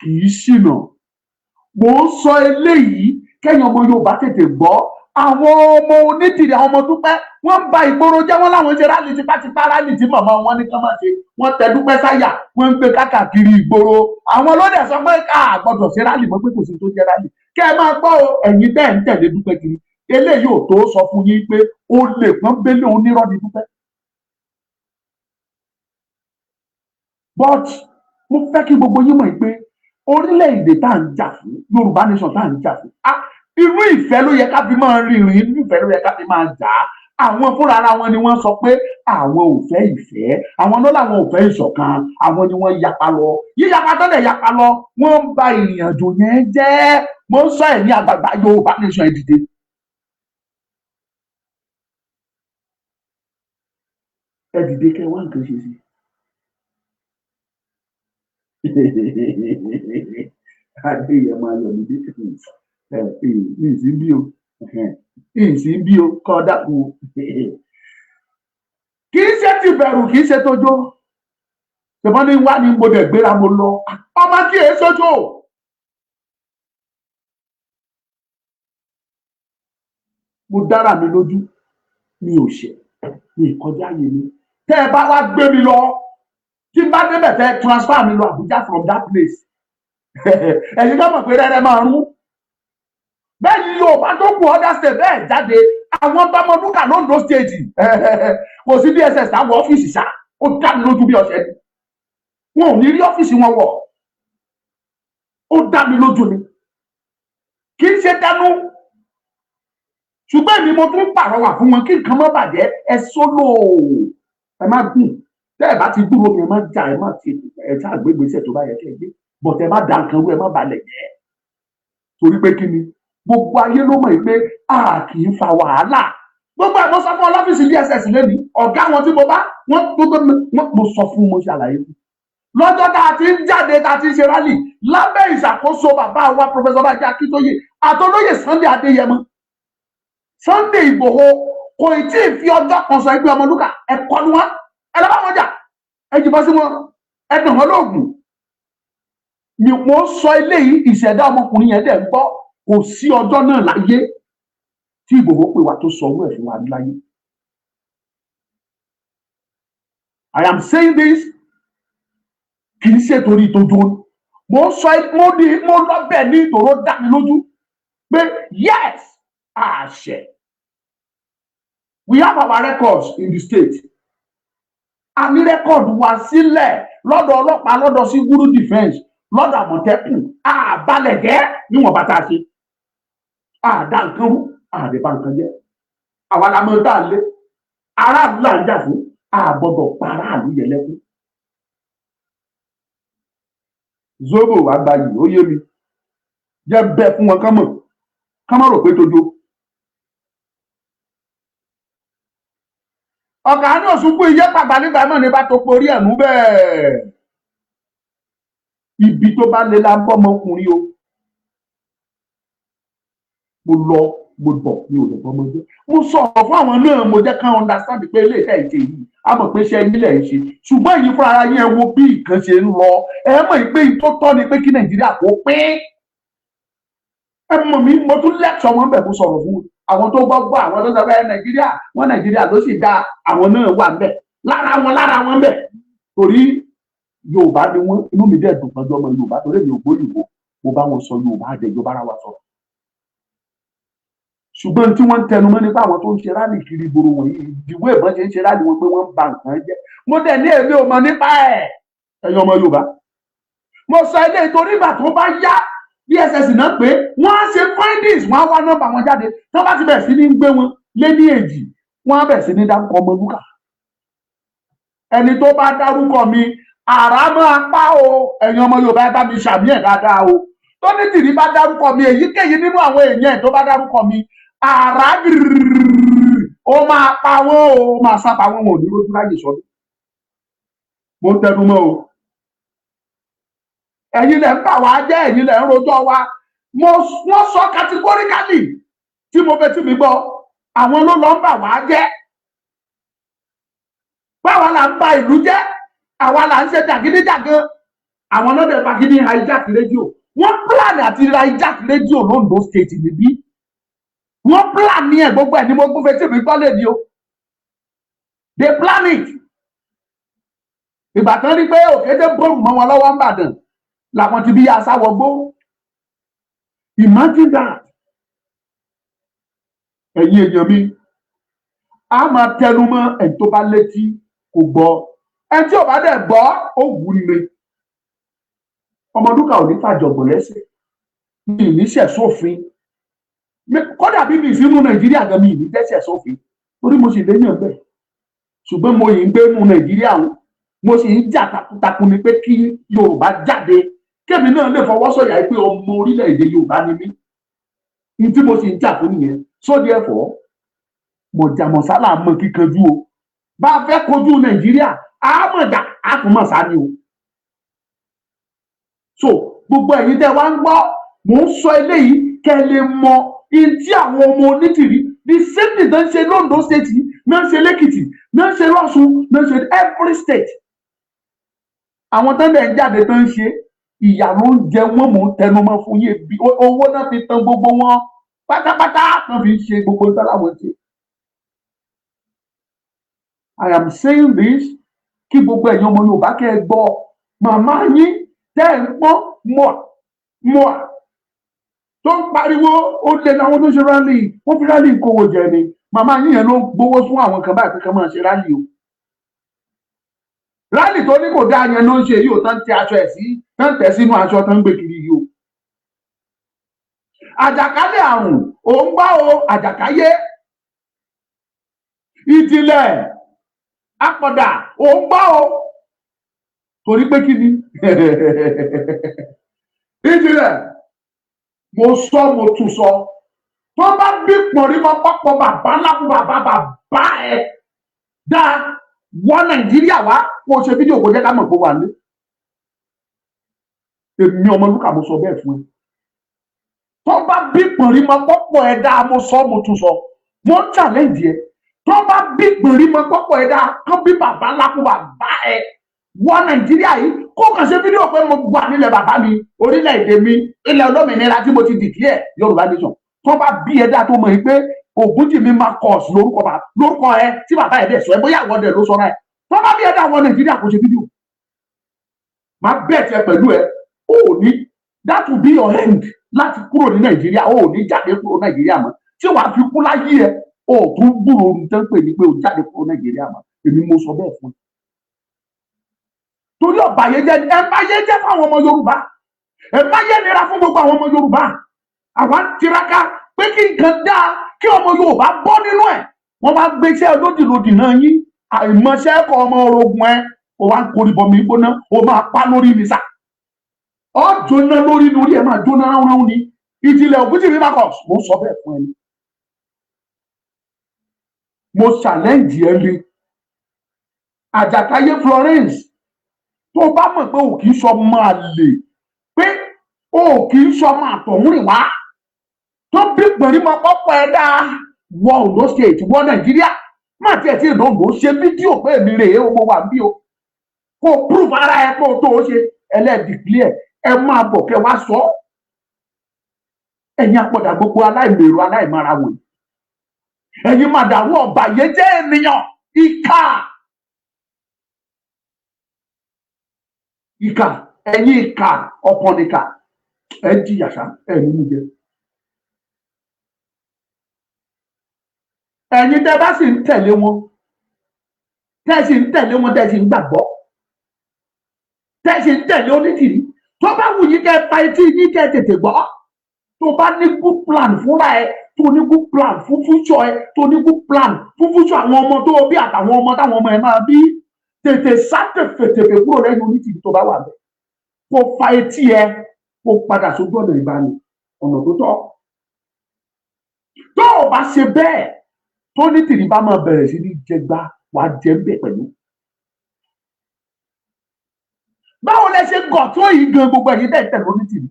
Speaker 7: kì í ṣìnà. Mò ń sọ eléyìí kẹ́yìn ọmọ Yorùbá tètè gbọ́. Àwọn ọmọ Onítìrì, àwọn ọmọ Dúpẹ́, wọ́n ń ba ìgboro jẹ́. Wọ́n láwọn ṣe rally tipátipá, rally tí màmá wọn ní kán máa ṣe. Wọ́n tẹ Dúpẹ́ sáyà, wọ́n ń gbé káàkiri ìgboro. Àwọn ló dẹ̀ sọ pé ká gbọ́dọ̀ ṣe rally mọ́, pé kò sí tó jẹ́ rally. Kẹ́ ẹ máa gbọ́ o, ẹ̀yin tẹ́ ẹ̀ ń tẹ̀lé Dúpẹ́ kiri, eléyìí ò tó sọ fún yín pé ó lè pọ́n bélé, onírọ́ ni Dúpẹ́. But mo fẹ́ kí gbogbo yín mọ̀ pé orílẹ̀-èdè tá à ń jà fún, Yorùbá nation tá à ń jà fún, irú ìfẹ́ ló yẹ ká fi máa rìnrìn, irú ìfẹ́ ló yẹ ká fi máa jà á. Àwọn fúnra ara wọn ni wọ́n sọ pé àwọn ò fẹ́ ìfẹ́, àwọn náà làwọn ò fẹ́ ìṣọ̀kan. Àwọn ni wọ́n yapa lọ. Yíyapa tó lè yapa lọ, wọ́n ń ba ìrìn àjò yẹn jẹ́. Mo ń sọ ẹ̀ ní àgbàgbà Yorùbá nation, ẹ dìde. Ẹ dìde kẹ́ wá nǹkan ṣe sí. Adéyẹmọ Ayọ̀mídé, ìsì bí o, ìsì bí o, kọ́ dákun o. Kì í ṣe ti bẹ̀rù, kì í ṣe tójó. Ṣùgbọ́n ní wá ní mo dẹ̀ gbéra, mo lọ. Ọmọ kí èé sójó. Mo dára mi lójú, mi ò ṣẹ̀, mi kọjá yé mi. Tẹ́ ẹ bá wá gbé mi lọ, tí n bá débẹ̀, tẹ́ transfer mi lọ Abuja from that place, ẹ̀yin náà mọ̀ pé rẹ́rẹ́ máa rún. Bẹ́ẹ̀ ni Yorùbá tó kù other state bẹ́ẹ̀ jáde. Àwọn bámọ́dúkà l'Ondo state, kò sí DSS táwọn ọ́fíìsì ṣá. Ó dá mi lójú bí ọ̀sẹ̀ ni wọn ò ní rí ọ́fíìsì wọn wọ̀. Ó dá mi lójú ni, kì í ṣe dánú. Ṣùgbọ́n èmi mo tún pàrọwà fún wọn kí nǹkan má bàjẹ́. Ẹ sólò, ẹ má gùn. Tẹ́ ẹ bá ti gbúròó mi, ẹ má jà, ẹ má ti ẹ ṣáà gbé gbèsè tó bá yẹ kẹ́ ẹ gbé, bọ̀tẹ́ ẹ má da nǹkan rú, ẹ má balẹ̀ jẹ́. Torí pé kí ni, gbogbo ayé ló mọ̀ pé a kì í fa wàhálà. Gbogbo ẹ̀ mo sọ fún ọlọ́fíìsì DSS lẹ́nu ọ̀gá wọn tí mo bá wọn gbogbo mo sọ fún, mo ṣàlàyé fún lọ́jọ́ tá a ti ń jáde, tá a ti ń ṣe rally lábẹ́ ìṣàkóso bàbá wa Professor Bánjí Akíntóyè àtolóyè Sunday Adéyẹmọ. Sunday Ìgbòho kò tí ì fi ọjọ́ kan sọ ẹgbẹ́ Ọmọlúkà ẹ kọlu wọn, ẹ lọ bá wọn jà, ẹ jìbọn sí wọn, ẹ dàn wọn lóògùn. Mi mo ń sọ eléyìí, ìṣẹ̀dá ọmọkùnrin yẹn dẹ̀ ń gbọ́. Kò sí ọjọ́ náà láyé tí Ìgbòho pè wá tó sọ owó ẹ̀ fún wa láyé. I am saying this, kì í ṣe torí tójú. Mo sọ, mo ní mo lọ bẹ́ẹ̀ ní ìtòrò dá mi lójú pé yes, àṣẹ. We have our records in the state. A ní record wa sílẹ̀ lọ́dọ̀ ọlọ́pàá, lọ́dọ̀ civil defence, lọ́dọ̀ Àmọ̀tẹ́kùn. Àbálẹ̀ jẹ́ níwọ̀n bá tá a ṣe àdá nǹkan rú, àdébá nǹkan jẹ́. Àwa la mọ̀ tá a lé aráàlú là ń jà fún. A gbọ́dọ̀ pa aráàlú yẹn lẹ́kún. Zobo àgbáyé, ó yé mi. Jẹ́ bẹ́ẹ̀ fún wọn, kán mọ̀, kán mọ̀ rò pé tójó. Ọ̀gá ní òṣùpù iye pàgbà nígbà mọ̀ ní bá tó porí ẹ̀mú bẹ́ẹ̀. Ibi tó bá lé la ń bọ́ ọmọkùnrin o. Mo lọ, mo bọ̀, mi ò lè bọ́mọ jẹ́. Mo sọ̀rọ̀ fún àwọn náà, mo jẹ́ ká understand pé ilé iṣẹ́ ìṣe yìí, a mọ̀ pé iṣẹ́ yín lẹ̀ ń ṣe, ṣùgbọ́n èyí fúnra ara yín, ẹ wo bí nǹkan ṣe ń lọ. Ẹ mọ̀ pé tó tọ́ ni pé kí Nàìjíríà kó pín. Ẹ mọ̀ mí, mo tún lecture wọn bẹ̀. Mo sọ̀rọ̀ fún àwọn tó gbọ́ gbọ́, àwọn tó sọ pé Nàìjíríà wọn, Nàìjíríà ló sì dá, àwọn náà wà ń bẹ̀ lára wọn bẹ̀, torí Yorùbá ni wọn. Inú mi dẹ̀ dùn pẹ̀lú ọmọ Yorùbá, torí èmi ò gbóyìnbó. Mo bá wọn sọ Yorùbá, àdẹjọ bára wa sọ̀rọ̀. Ṣùgbọ́n tí wọ́n ń tẹnu mọ́ nípa àwọn tó ń ṣe rally kiri ìgboro wọ̀nyí, ìdìbò ìbọn ṣe ń ṣe rally wọn pé wọ́n ń ba nǹkan jẹ́. Mo dẹ̀ ní èmi ò mọ̀ nípa ẹ̀. Ẹ̀yin ọmọ Yorùbá, mo sọ ilé ìtorí ìgbà tó bá yá, DSS náà pé wọ́n á ṣe findings, wọ́n á wá nọ́mbà wọn jáde. Tí wọ́n bá ti bẹ̀rẹ̀ sí ní gbé wọn lé ní èjì, wọ́n á bẹ̀rẹ̀ sí ní dárúkọ Ọmọlúkà. Ẹni tó bá dárúkọ mi, àrá máa pa o. Ẹ̀yin ọmọ Yorùbá, ẹ bá mi ṣàmì ẹ̀ dáadáa o. Tó ní tìrí bá dárúkọ mi, èyíkéyìí nínú àwọn èèyàn ẹ̀ tó bá dárúkọ mi, àrá gírírí ó máa pa wọ́n o, ó máa sápa wọ́n. Wọn ò ní rójú ráyè sọdún. Mo ń tẹnu mọ́ o. Ẹ̀yin lẹ ń bà wá jẹ́, ẹ̀yin lẹ ń rojọ́ wa. Mo wọ́n sọ categorically tí mo fẹ́ tí mi gbọ́, àwọn ló lọ ń bà wá jẹ́. Báwa là ń ba ìlú jẹ́, àwa là ń ṣe jàgídíjàgan. Àwọn náà dẹ̀ fagídí hijack rédíò. Wọ́n plan àti hijack rédíò l'Ondo State níbí. Wọ́n plan ní ẹ̀, gbogbo ẹ̀ ní mo gbófin tí mi gbọ́ lè ní o. They plan it. Ìgbà tán rí pé òkété bọ́ọ̀mù mọ́ wọn lọ́wọ́ ń bàdàn làwọn ti bí asáwọgbó. Imagine that. Ẹ̀yin èèyàn mi, a máa tẹnu mọ́. Ẹni tó bá létí kò gbọ́, ẹni tí ò bá dẹ̀ gbọ́, ó wù ú ni. Ọmọdúnkà ò ní fàjọgbọ̀n lẹ́sẹ̀ mi ì ní ṣẹ̀ sófin. Kódà bí mi sínú Nàìjíríà gan, mi ì ní dẹ́ṣẹ̀ sófin, torí mo sì léyàn bẹ́ẹ̀. Ṣùgbọ́n mo yìí ń gbé nínú Nàìjíríà o, mo sì ń jà takuntakun ni pé kí Yorùbá jáde, kémi náà lè fọwọ́ sọ̀yà pé ọmọ orílẹ̀-èdè Yorùbá ni mí. Ní tí mo sì ń jà fún nìyẹn. So therefore, mọ̀jàmọ̀sálà mọ̀ kíkanjú o. Bá a fẹ́ kojú Nàìjíríà, a mọ̀ dà, a tún mọ̀ sá ni o. So gbogbo ẹ̀yin tẹ́ wá ń gbọ́, mò ń sọ eléyìí kẹ́ ẹ lè mọ ihun tí àwọn ọmọ Onítìrí, the same thing tó ń ṣe l'Ondo State yìí náà ń ṣe lẹ́kìtì, náà ń ṣe lọ́ṣun, náà ń ṣe every state. Àwọn tó ń dẹ̀ ń jáde tó ń ṣe, ìyà ló ń jẹ wọ́n. Mò ń tẹnumọ́ fún yín, ebi owó náà fi tan gbogbo wọn pátápátá, náà fi ń ṣe gbogbo nǹkan láwọn ṣe. I am saying this kí gbogbo ẹ̀yin ọmọ Yorùbá kẹ́ ẹ gbọ́. Màmá yín tẹ́ ẹ̀ ń pọ́n mọ́ mọ́ tó ń pariwo ó lé láwọn tó ń ṣe rally, wọ́n fi rally kówó jẹ ni. Màmá yín yẹn ló ń gbowó fún àwọn kan báyìí pé kán máa ṣe rally o. Rally tó ní kò dáa yẹn ló ń ṣe yìí o, tán tẹ aṣọ ẹ̀ sí, tán tẹ̀ sínú aṣọ tán ń gbé kiri yìí o. Àjàkálẹ̀ àrùn ò ń gbọ́ o, àjàkáyé ìjìnlẹ̀ apọ̀dà ò ń gbọ́ o. Torí pé kí ni ìjìnlẹ̀? Mo sọ, mo tún sọ, tó bá bí pọ̀nrí mọ́ pọ́pọ́ bàbá ńlá fún bàbá bàbá ẹ̀ dáa wọ Nàìjíríà wá, kó o ṣe fídíò, kó jẹ́ ká mọ̀ pé wà ní. Èmi Ọmọlúkà, mo sọ bẹ́ẹ̀ fún ẹ. Tó bá bí pọ̀nrí mọ́ pọ́pọ́ ẹ̀ dáa, mo sọ, mo tún sọ, mo ń challenge ẹ. Tó bá bí pọ̀nrí mọ́ pọ́pọ́ ẹ̀ dáa, kán bí bàbá ńlá fún bàbá ẹ̀. Wọ Nàìjíríà yìí, kó kàn ṣe fídíò pé mo wà nílẹ̀ bàbá mi, orílẹ̀-èdè mi, ilẹ̀ olómìnira tí mo ti declare Yorùbá nation. Tó bá bí ẹ̀dá tó mọ̀ yìí pé Ògúnjìmí Marcus lórúkọ bá lórúkọ ẹ tí bàbá ẹ dẹ̀ sọ ẹ, bóyá àwọn dẹ̀ ló sọra ẹ, tó bá bí ẹ̀dá wọ Nàìjíríà kó ṣe fídíò, máa bẹ́ẹ̀ tiẹ̀ pẹ̀lú ẹ, ó ní that will be your end láti kúrò ní Nàìjíríà. Ó ní jáde kúrò Nàìjíríà mọ́ tí wàá fi kú láyé ẹ. Ó tún gbúrò ohun tó ń pè ní pé ó jáde kúrò Nàìjíríà mọ́. Èmi mo sọ bẹ́ẹ̀ fún ẹ, torí ọ̀bàyéjẹ́ ẹ bá yé jẹ́ fáwọn ọmọ Yorùbá, ẹ bá yé nira fún gbogbo àwọn ọmọ Yorùbá. Àwa ń tiraka pé kí nǹkan dáa, kí ọmọ Yorùbá bọ́ nínú ẹ̀, wọ́n wá gbéṣẹ́ lódìlódì náà yín. Àìmọṣẹ́ kọ ọmọ orogun ẹ, ó wá ń koríbọ mi gbóná, ó máa pa lórí mi sá, ọ jóná lórí lórí ẹ, máa jóná ráúráú ni. Ìjìnlẹ̀ Ògúnjìmí Marcus, mo sọ bẹ́ẹ̀ fún ẹ ni, mo challenge ẹ ni. Àjàkáyé Florence, tó bá mọ̀ pé ò kì í sọmọ àlè, pé ò kì í sọmọ àtọ̀húnrìn wá tó bí pẹ̀lú pọ́pọ́ ẹ dáa, wọ Ondo State, wọ Nàìjíríà, má tiẹ̀ tí ìlú Ondo, ṣe fídíò pé èmi rèé o, mo wà bí o, kó proof ara ẹ pé o tó o ṣe ẹlẹ́ẹ̀dìclear ẹ, máa bọ̀ kẹ́ wá sọ. Ẹ̀yin apọ̀dà gbogbo aláìmèrò aláìmára wòye, ẹ̀yin máa dàrú ọ̀bàyéjẹ́ ènìyàn, ìkà ìkà, ẹ̀yin ìkà ọ̀pọ̀nìkà, ẹ jìyà ṣá, ẹ nínú jẹ. Ẹ̀yin tẹ́ bá sì ń tẹ̀lé wọn, tẹ́ sì ń tẹ̀lé wọn, tẹ́ sì ń gbàgbọ́, tẹ́ sì ń tẹ̀lé Onítìrí, tó bá wù yín kẹ́ fa etí yín kẹ́ tètè gbọ́. Tó bá ní good plan fúnra ẹ, tó ní good plan fún future ẹ, tó ní good plan fún future àwọn ọmọ tó bí àtàwọn ọmọ táwọn ọmọ ẹ máa bí, tètè sá tèfètèfè kúrò lẹ́yìn Onítìrí tó bá wà bẹ́ẹ̀, kó fa etí ẹ, kó padà sójú ọ̀nà ìbáni, ọ̀nà tó tọ́. Tó o bá ṣe bẹ́ẹ̀, tó Onítìrí bá máa bẹ̀rẹ̀ sí ní jẹgba, wàá jẹ ń bẹ̀ pẹ̀lú. Báwo lẹ ṣe gọ̀ tó yìí gan, gbogbo ẹ̀yin tẹ̀ tẹ̀lé Onítìrí?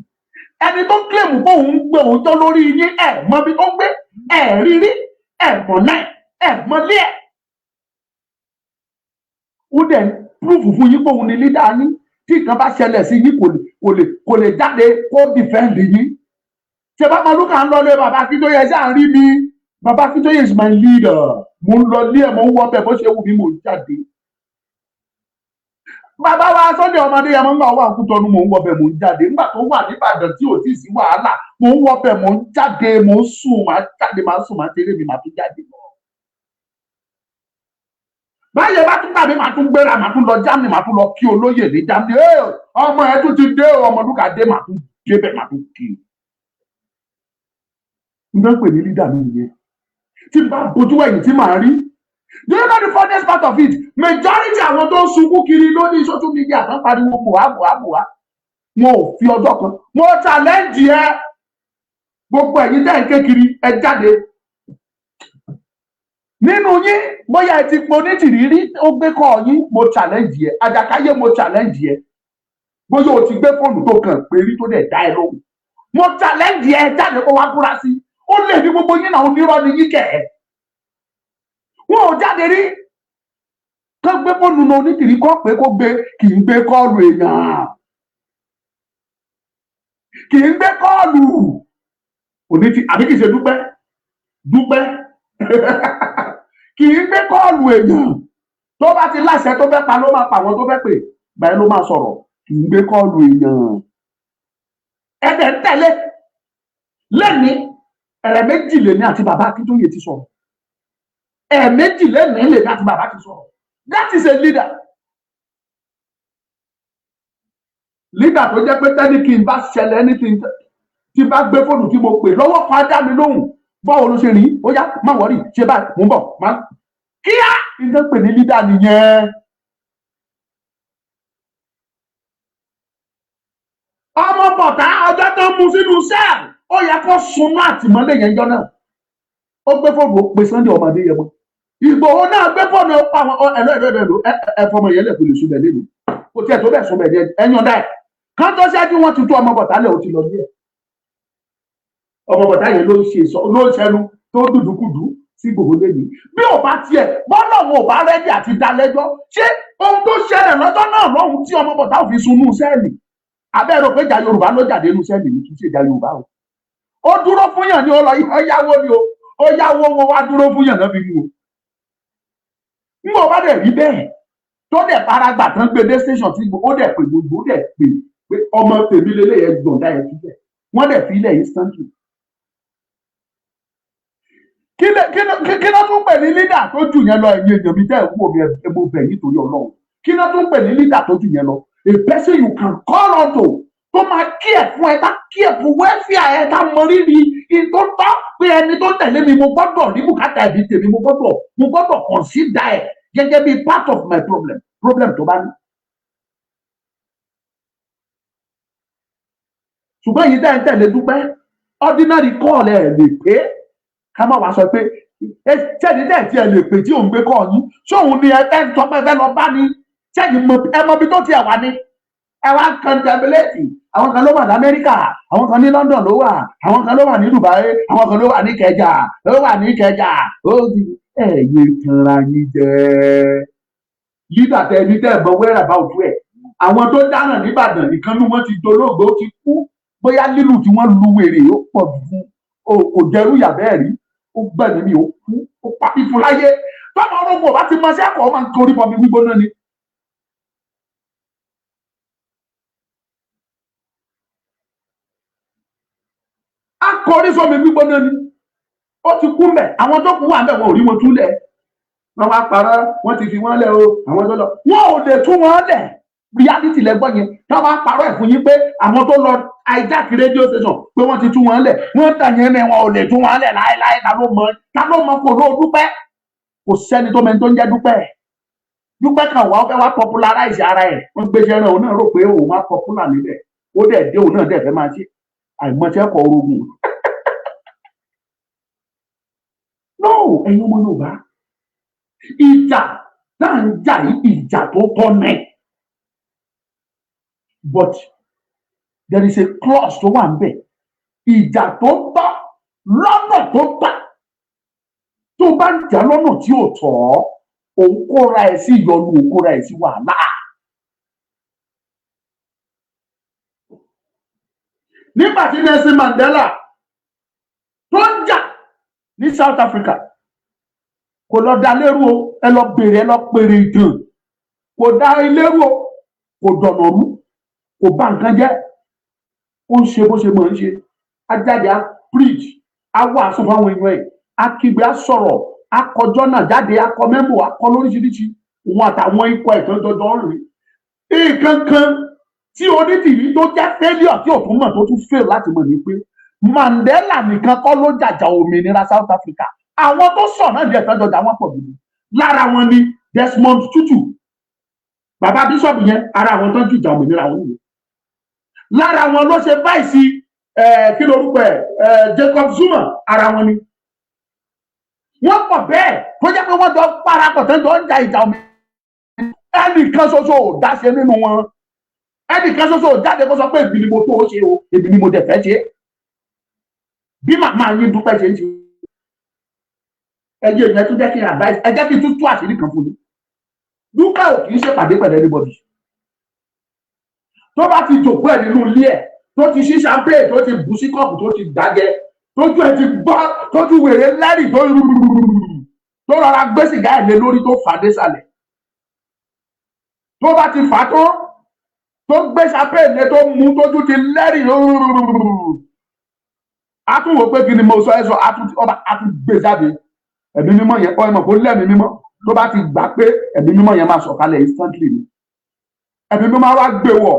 Speaker 7: Ẹni tó ń kílèmù pé òun ń gbé òun tó lórí yín, ẹ̀ mọ ibi tó ń gbé, ẹ̀ rírí, ẹ̀ mọ̀ náà, ẹ̀ mọ lé ẹ̀. Ó dẹ̀ púrúfù fún yín pé òun ni lídà yín. Tí nǹkan bá ṣẹlẹ̀ sí yín, kò lè jáde kó defend yín. Ṣé bá Ọmọlúkà ń lọlé bàbá Akíntóyè ṣáà ń rí mi? Bàbá Akíntóyè is my leader. Mo ń lọ lé ẹ̀, mo ń wọ bẹ̀ bó ṣe wù mí, mo ń jáde. Bàbá wa Sunday ọmọdé yẹn, mo ń gbà wà Kútọ́nù, mò ń wọbẹ̀, mò ń jáde. Nígbà tó wà nìbàdàn tí ò tí ì sí wàhálà, mò ń wọbẹ̀, mò ń jáde, mò ń sùn, màá jáde, màá sùn, màá tẹ́lẹ̀ mi, màá tún jáde lọ. Báyẹn bá tún tàbí màá tún gbéra, màá tún lọ Germany, màá tún lọ kí olóyè ní Germany. Ọmọ ẹ tún ti dé, Ọmọlúkà dé, màá tún débẹ̀, màá tún kí i. N bẹ pè ní leader mi nìyẹn tí n bá bojú ẹ̀yìn tí màá rí. Do you know the funniest part of it? Majority àwọn tó ń sunkún kiri lórí social media tó ń pariwo mùwá mùwá mùwá, wọn ò fi ọjọ́ kan. Mo challenge ẹ, gbogbo ẹ̀yin tẹ́ ń ké kiri, ẹ jáde nínú yín, bóyá ẹ ti po Onítìrí rí, ó gbé kọ́ yín. Mo challenge ẹ, Àjàkáyé, mo challenge ẹ, bóyá o ti gbé fóònù tó kàn pé rí tó dẹ̀ dá ẹ lóhùn. Mo challenge ẹ, jáde kó wá búra sí. Ó lè ní gbogbo yín náà, onírọ́ ni yín kẹ̀ ẹ́. Wọn ò jáde rí kó gbé fóònù náà Onítìrí kọ́ pé kó gbé. Kì í gbé call èèyàn, kì í gbé call Onítìrí, àbí kì í ṣe Dúpẹ́? Dúpẹ́ kì í gbé call èèyàn. Tó bá ti láṣẹ tó fẹ́ pa ló máa pa àwọn tó fẹ́ pè báyìí ló máa sọ̀rọ̀. Kì í gbé call èèyàn. Ẹ̀dẹ̀ ń tẹ̀lé lẹ́ni. Ẹ̀rẹ̀ méjì lèmi àti bàbá Akíntóyè ti sọ̀rọ̀, ẹ̀ẹ̀méjì lẹ́ni lèmi àti bàbá ti sọ̀rọ̀. That is a leader. Leader tó jẹ́ pé tẹ́ni kí n bá ṣẹlẹ̀, anything tí n bá gbé fóònù tí mo pè lọ́wọ́ kan, á dá mi lóhùn. Báwo ló ṣe rìn? Ó yá, má worry, ṣe báyìí, mò ń bọ̀, má kíá. Ìjọ pè ní leader nìyẹn. Ọmọ bọ̀tá ọjọ́ tó mú sínú cell, ó yẹ kó sunú àtìmọ́lé yẹn jọ náà. Ó gbé fóònù, ó pe Sunday ọmọdé yẹn mọ́. Ìgbòho náà gbé fóònù, ó pa àwọn ẹ̀lọ́ ẹ̀lọ́ ẹ̀lọ́ ẹ fọmọ yẹn lẹ̀, kó lè sunbẹ̀ lẹ́nu, kò tiẹ̀ tó bẹ̀ sunbẹ̀ yẹn, ẹ̀yàn dá ẹ̀ kán tó ṣáájú wọn ti tú ọmọ bọ̀tá lẹ̀, ó ti lọ bí ẹ̀. Ọmọ bọ̀tá yẹn ló ń ṣe ló ń ṣẹnu tó dùdúkùdù sí Ìgbòho lẹ́yìn. Bí ò bá tiẹ̀ bọ́lá òun ò bá ready àti dá lẹ́jọ́, ṣé ohun tó ṣẹlẹ̀ lọ́jọ́ náà. náà lọ́hùn tí ọmọ bọ̀tá ò fi sunú cell. Abẹ́rẹ́ pé ìjà Yorùbá ló jáde nínú cell ní, kì í ṣe ìjà Yorùbá o. Ó dúró fún yàn ní, ó lọ yáwó ni o, ó yáwó wọn wá dúró fún yàn náà fi mú o. N kò bá dẹ̀ rí bẹ́ẹ̀ tó dẹ̀ faragbà tán, gbé dé station tí ó dẹ̀ pè gbogbo, ó dẹ̀ pè pé ọmọ tèmi lélẹ̀ yẹn, gbọ̀ǹda ẹ̀ síbẹ̀, wọ́n dẹ̀ fi ilẹ̀ instantly. Kí ló tún pè ní leader tó jù yẹn lọ? Ẹ̀yin èèyàn mi tẹ́ ẹ̀ wò mí, ẹ mo bẹ̀ yín torí Ọlọ́run, kí ló tún pè ní leader tó jù yẹn lọ? A person you can call on to, tó máa kí ẹ̀ fún ẹ, tá kí ẹ̀ fún welfare ẹ, tá mọ rírì tó tọ́ pé ẹni tó tẹ̀lé mi, mo gbọ́dọ̀ ní bùkátà ẹ̀bí tèmi, mo gbọ́dọ̀ consider ẹ̀ gẹ́gẹ́ bí part of my problem tó bá ní. Ṣùgbọ́n èyí tẹ́ ń tẹ̀lé Dúpẹ́, ordinary call ẹ̀ lè pé, ká má wàá sọ pé ṣẹ́ni tẹ́ tí ẹ lè pè tí òun gbé kọ́ yín, ṣóun ni ẹ fẹ́ sọ pé ẹ fẹ́ lọ bá ní? Ṣẹ́ni ẹ mọ ibi tó tiẹ̀ wà ní? Ẹ wá contemplate, àwọn kan ló wà lamẹ́ríkà, àwọn kan ní London ló wà, àwọn kan ló wà ní Dubai, àwọn kan ló wà ní Kẹjà, ló wà ní Kẹjà. Ó di ẹ yé tanra yín jẹ. Leader tẹ ní tẹ mọ whereabout ẹ, àwọn tó dáràn nìbàdàn ìkànnì wọn ti dolóògbé, ó ti kú. Bóyá lílù tí wọ́n lu wèrè ó pọ̀ jù fún kò jẹrú ìyà bẹ́ẹ̀ rí, ó gbẹ̀mí mi, ó kú, ó pa fífún láyé. Tọ́mọ orógbó bá ti mọ sí ẹ̀kọ́, ó máa ń torí bọmi gbígbóná ni. A kọrí sómi gbígbóná ni, ó ti kú mbẹ. Àwọn tó kú wà mbẹ, wọn ò rí wọn túlẹ̀. Wọn wá parọ́, wọ́n ti fi wọ́n lẹ̀ o. Àwọn tó lọ, wọn ò lè tú wọn lẹ̀. Reality lẹ́gbọ́n yẹn. Tí wọ́n bá parọ́ ẹ̀ fún yín pé àwọn tó lọ hijack radio station pé wọ́n ti tú wọn lẹ̀, wọ́n tàn yẹn ní, wọn ò lè tú wọn lẹ̀ láéláé. Ta ló mọ? Ta ló mọ? Kò ló Dúpẹ́, kò sẹ́ni tó mẹ́ni tó ń jẹ́ Dúpẹ́. Dúpẹ́ kan wà, ó fẹ́ wá popularize ara ẹ̀. Wọ́n gbéṣẹ́ rẹ̀, òun náà rò pé òun wá popular níbẹ̀, ó dẹ̀ dé, òun náà dẹ̀ fẹ́ máa ṣe àìmọ̀ṣẹ́ kọ orogun. No, ẹ̀yin ọmọ Yorùbá, ìjà tá à ń jà yìí, ìjà tó tọ́ ní, but there is a clause tó wà níbẹ̀. Ìjà tó tọ́ lọ́nà tó tọ́, tó bá ń jà lọ́nà tí ò tọ́, òun kóra ẹ̀ sí ìyọnu, òun kóra ẹ̀ sí wàhálà. Nígbà tí Nelson Mandela tó ń jà ní South Africa, kò lọ da lérú o. Ẹ lọ bèrè, ẹ lọ pèrè ìtàn. Kò dá ilérú o, kò dọ̀nà rú, kò bà nǹkan jẹ́. Ó ń ṣe bó ṣe mọ̀ ń ṣe. Á jáde, á preach, á wàásù fáwọn èèyàn ẹ̀, á kígbe, á sọ̀rọ̀, á kọjọ́ náà jáde, á kọ memo, á kọ lóríṣiríṣi. Òun àtàwọn ikọ̀ ẹ̀tọ́ jọjọ ń rìn. Nǹkan kan tí onítìrí tó jẹ́ failure tí ò tún mọ̀, tó tún fail láti mọ̀ ní pé Mandela nìkan kọ́ ló jàjà òmìnira South Africa. Àwọn tó sọ̀ náà díẹ̀ tán jọjà, wọn pọ̀ gidi. Lára wọn ni Desmond Tutu, bàbá bíṣọ̀bù yẹn, ara àwọn tó ń jìjà òmìnira wọn nìyẹn. Lára wọn ló ṣe vice, kí lorúkọ ẹ, Jacob Zuma, ara wọn ni. Wọ́n pọ̀ bẹ́ẹ̀ tó jẹ́ pé wọ́n jọ parapọ̀ tó ń jọ ń ja ìjà òmìnira. Ẹnìkan ṣoṣo ò dáṣe nínú wọn, ẹnìkan ṣoṣo ò jáde kó sọ pé èmi ni mo tó ṣe o, èmi ni mo dẹ̀ fẹ́ ṣe. Bí màmá yín Dúpẹ́ ṣe ń ṣe, ẹyẹ ìyẹn tún jẹ́ kí n advice ẹ, jẹ́ kí n tún tú àṣírí kan fún mi. Dúpẹ́ ò kì í ṣèpàdé pẹ̀lú anybody. Tó bá ti jòkó ẹ̀ nínú ilé ẹ̀, tó ti ṣí champagne, tó ti bù sí cup, tó ti dájẹ́, tójú ẹ̀ ti gbọ́, tójú wèrè lẹ́rìí, tó tó rọra gbé sìgá ẹ̀ lé lórí, tó fà dé sàlẹ̀, tó bá ti fà á tó, tó gbé champagne lé, tó mú, tójú ti lẹ́rìí, a tún wò pé kí ni mo sọ ẹ sọ, a tún ọba, a tún gbé jáde. Ẹ̀mí mímọ́ yẹn ọ, ẹ mọ̀ kó lẹ́mìí mímọ́. Tó bá ti gbà pé ẹ̀mí mímọ́ yẹn máa sọ̀kalẹ̀ instantly ni, ẹ̀mí mímọ́ wá gbé wọ̀.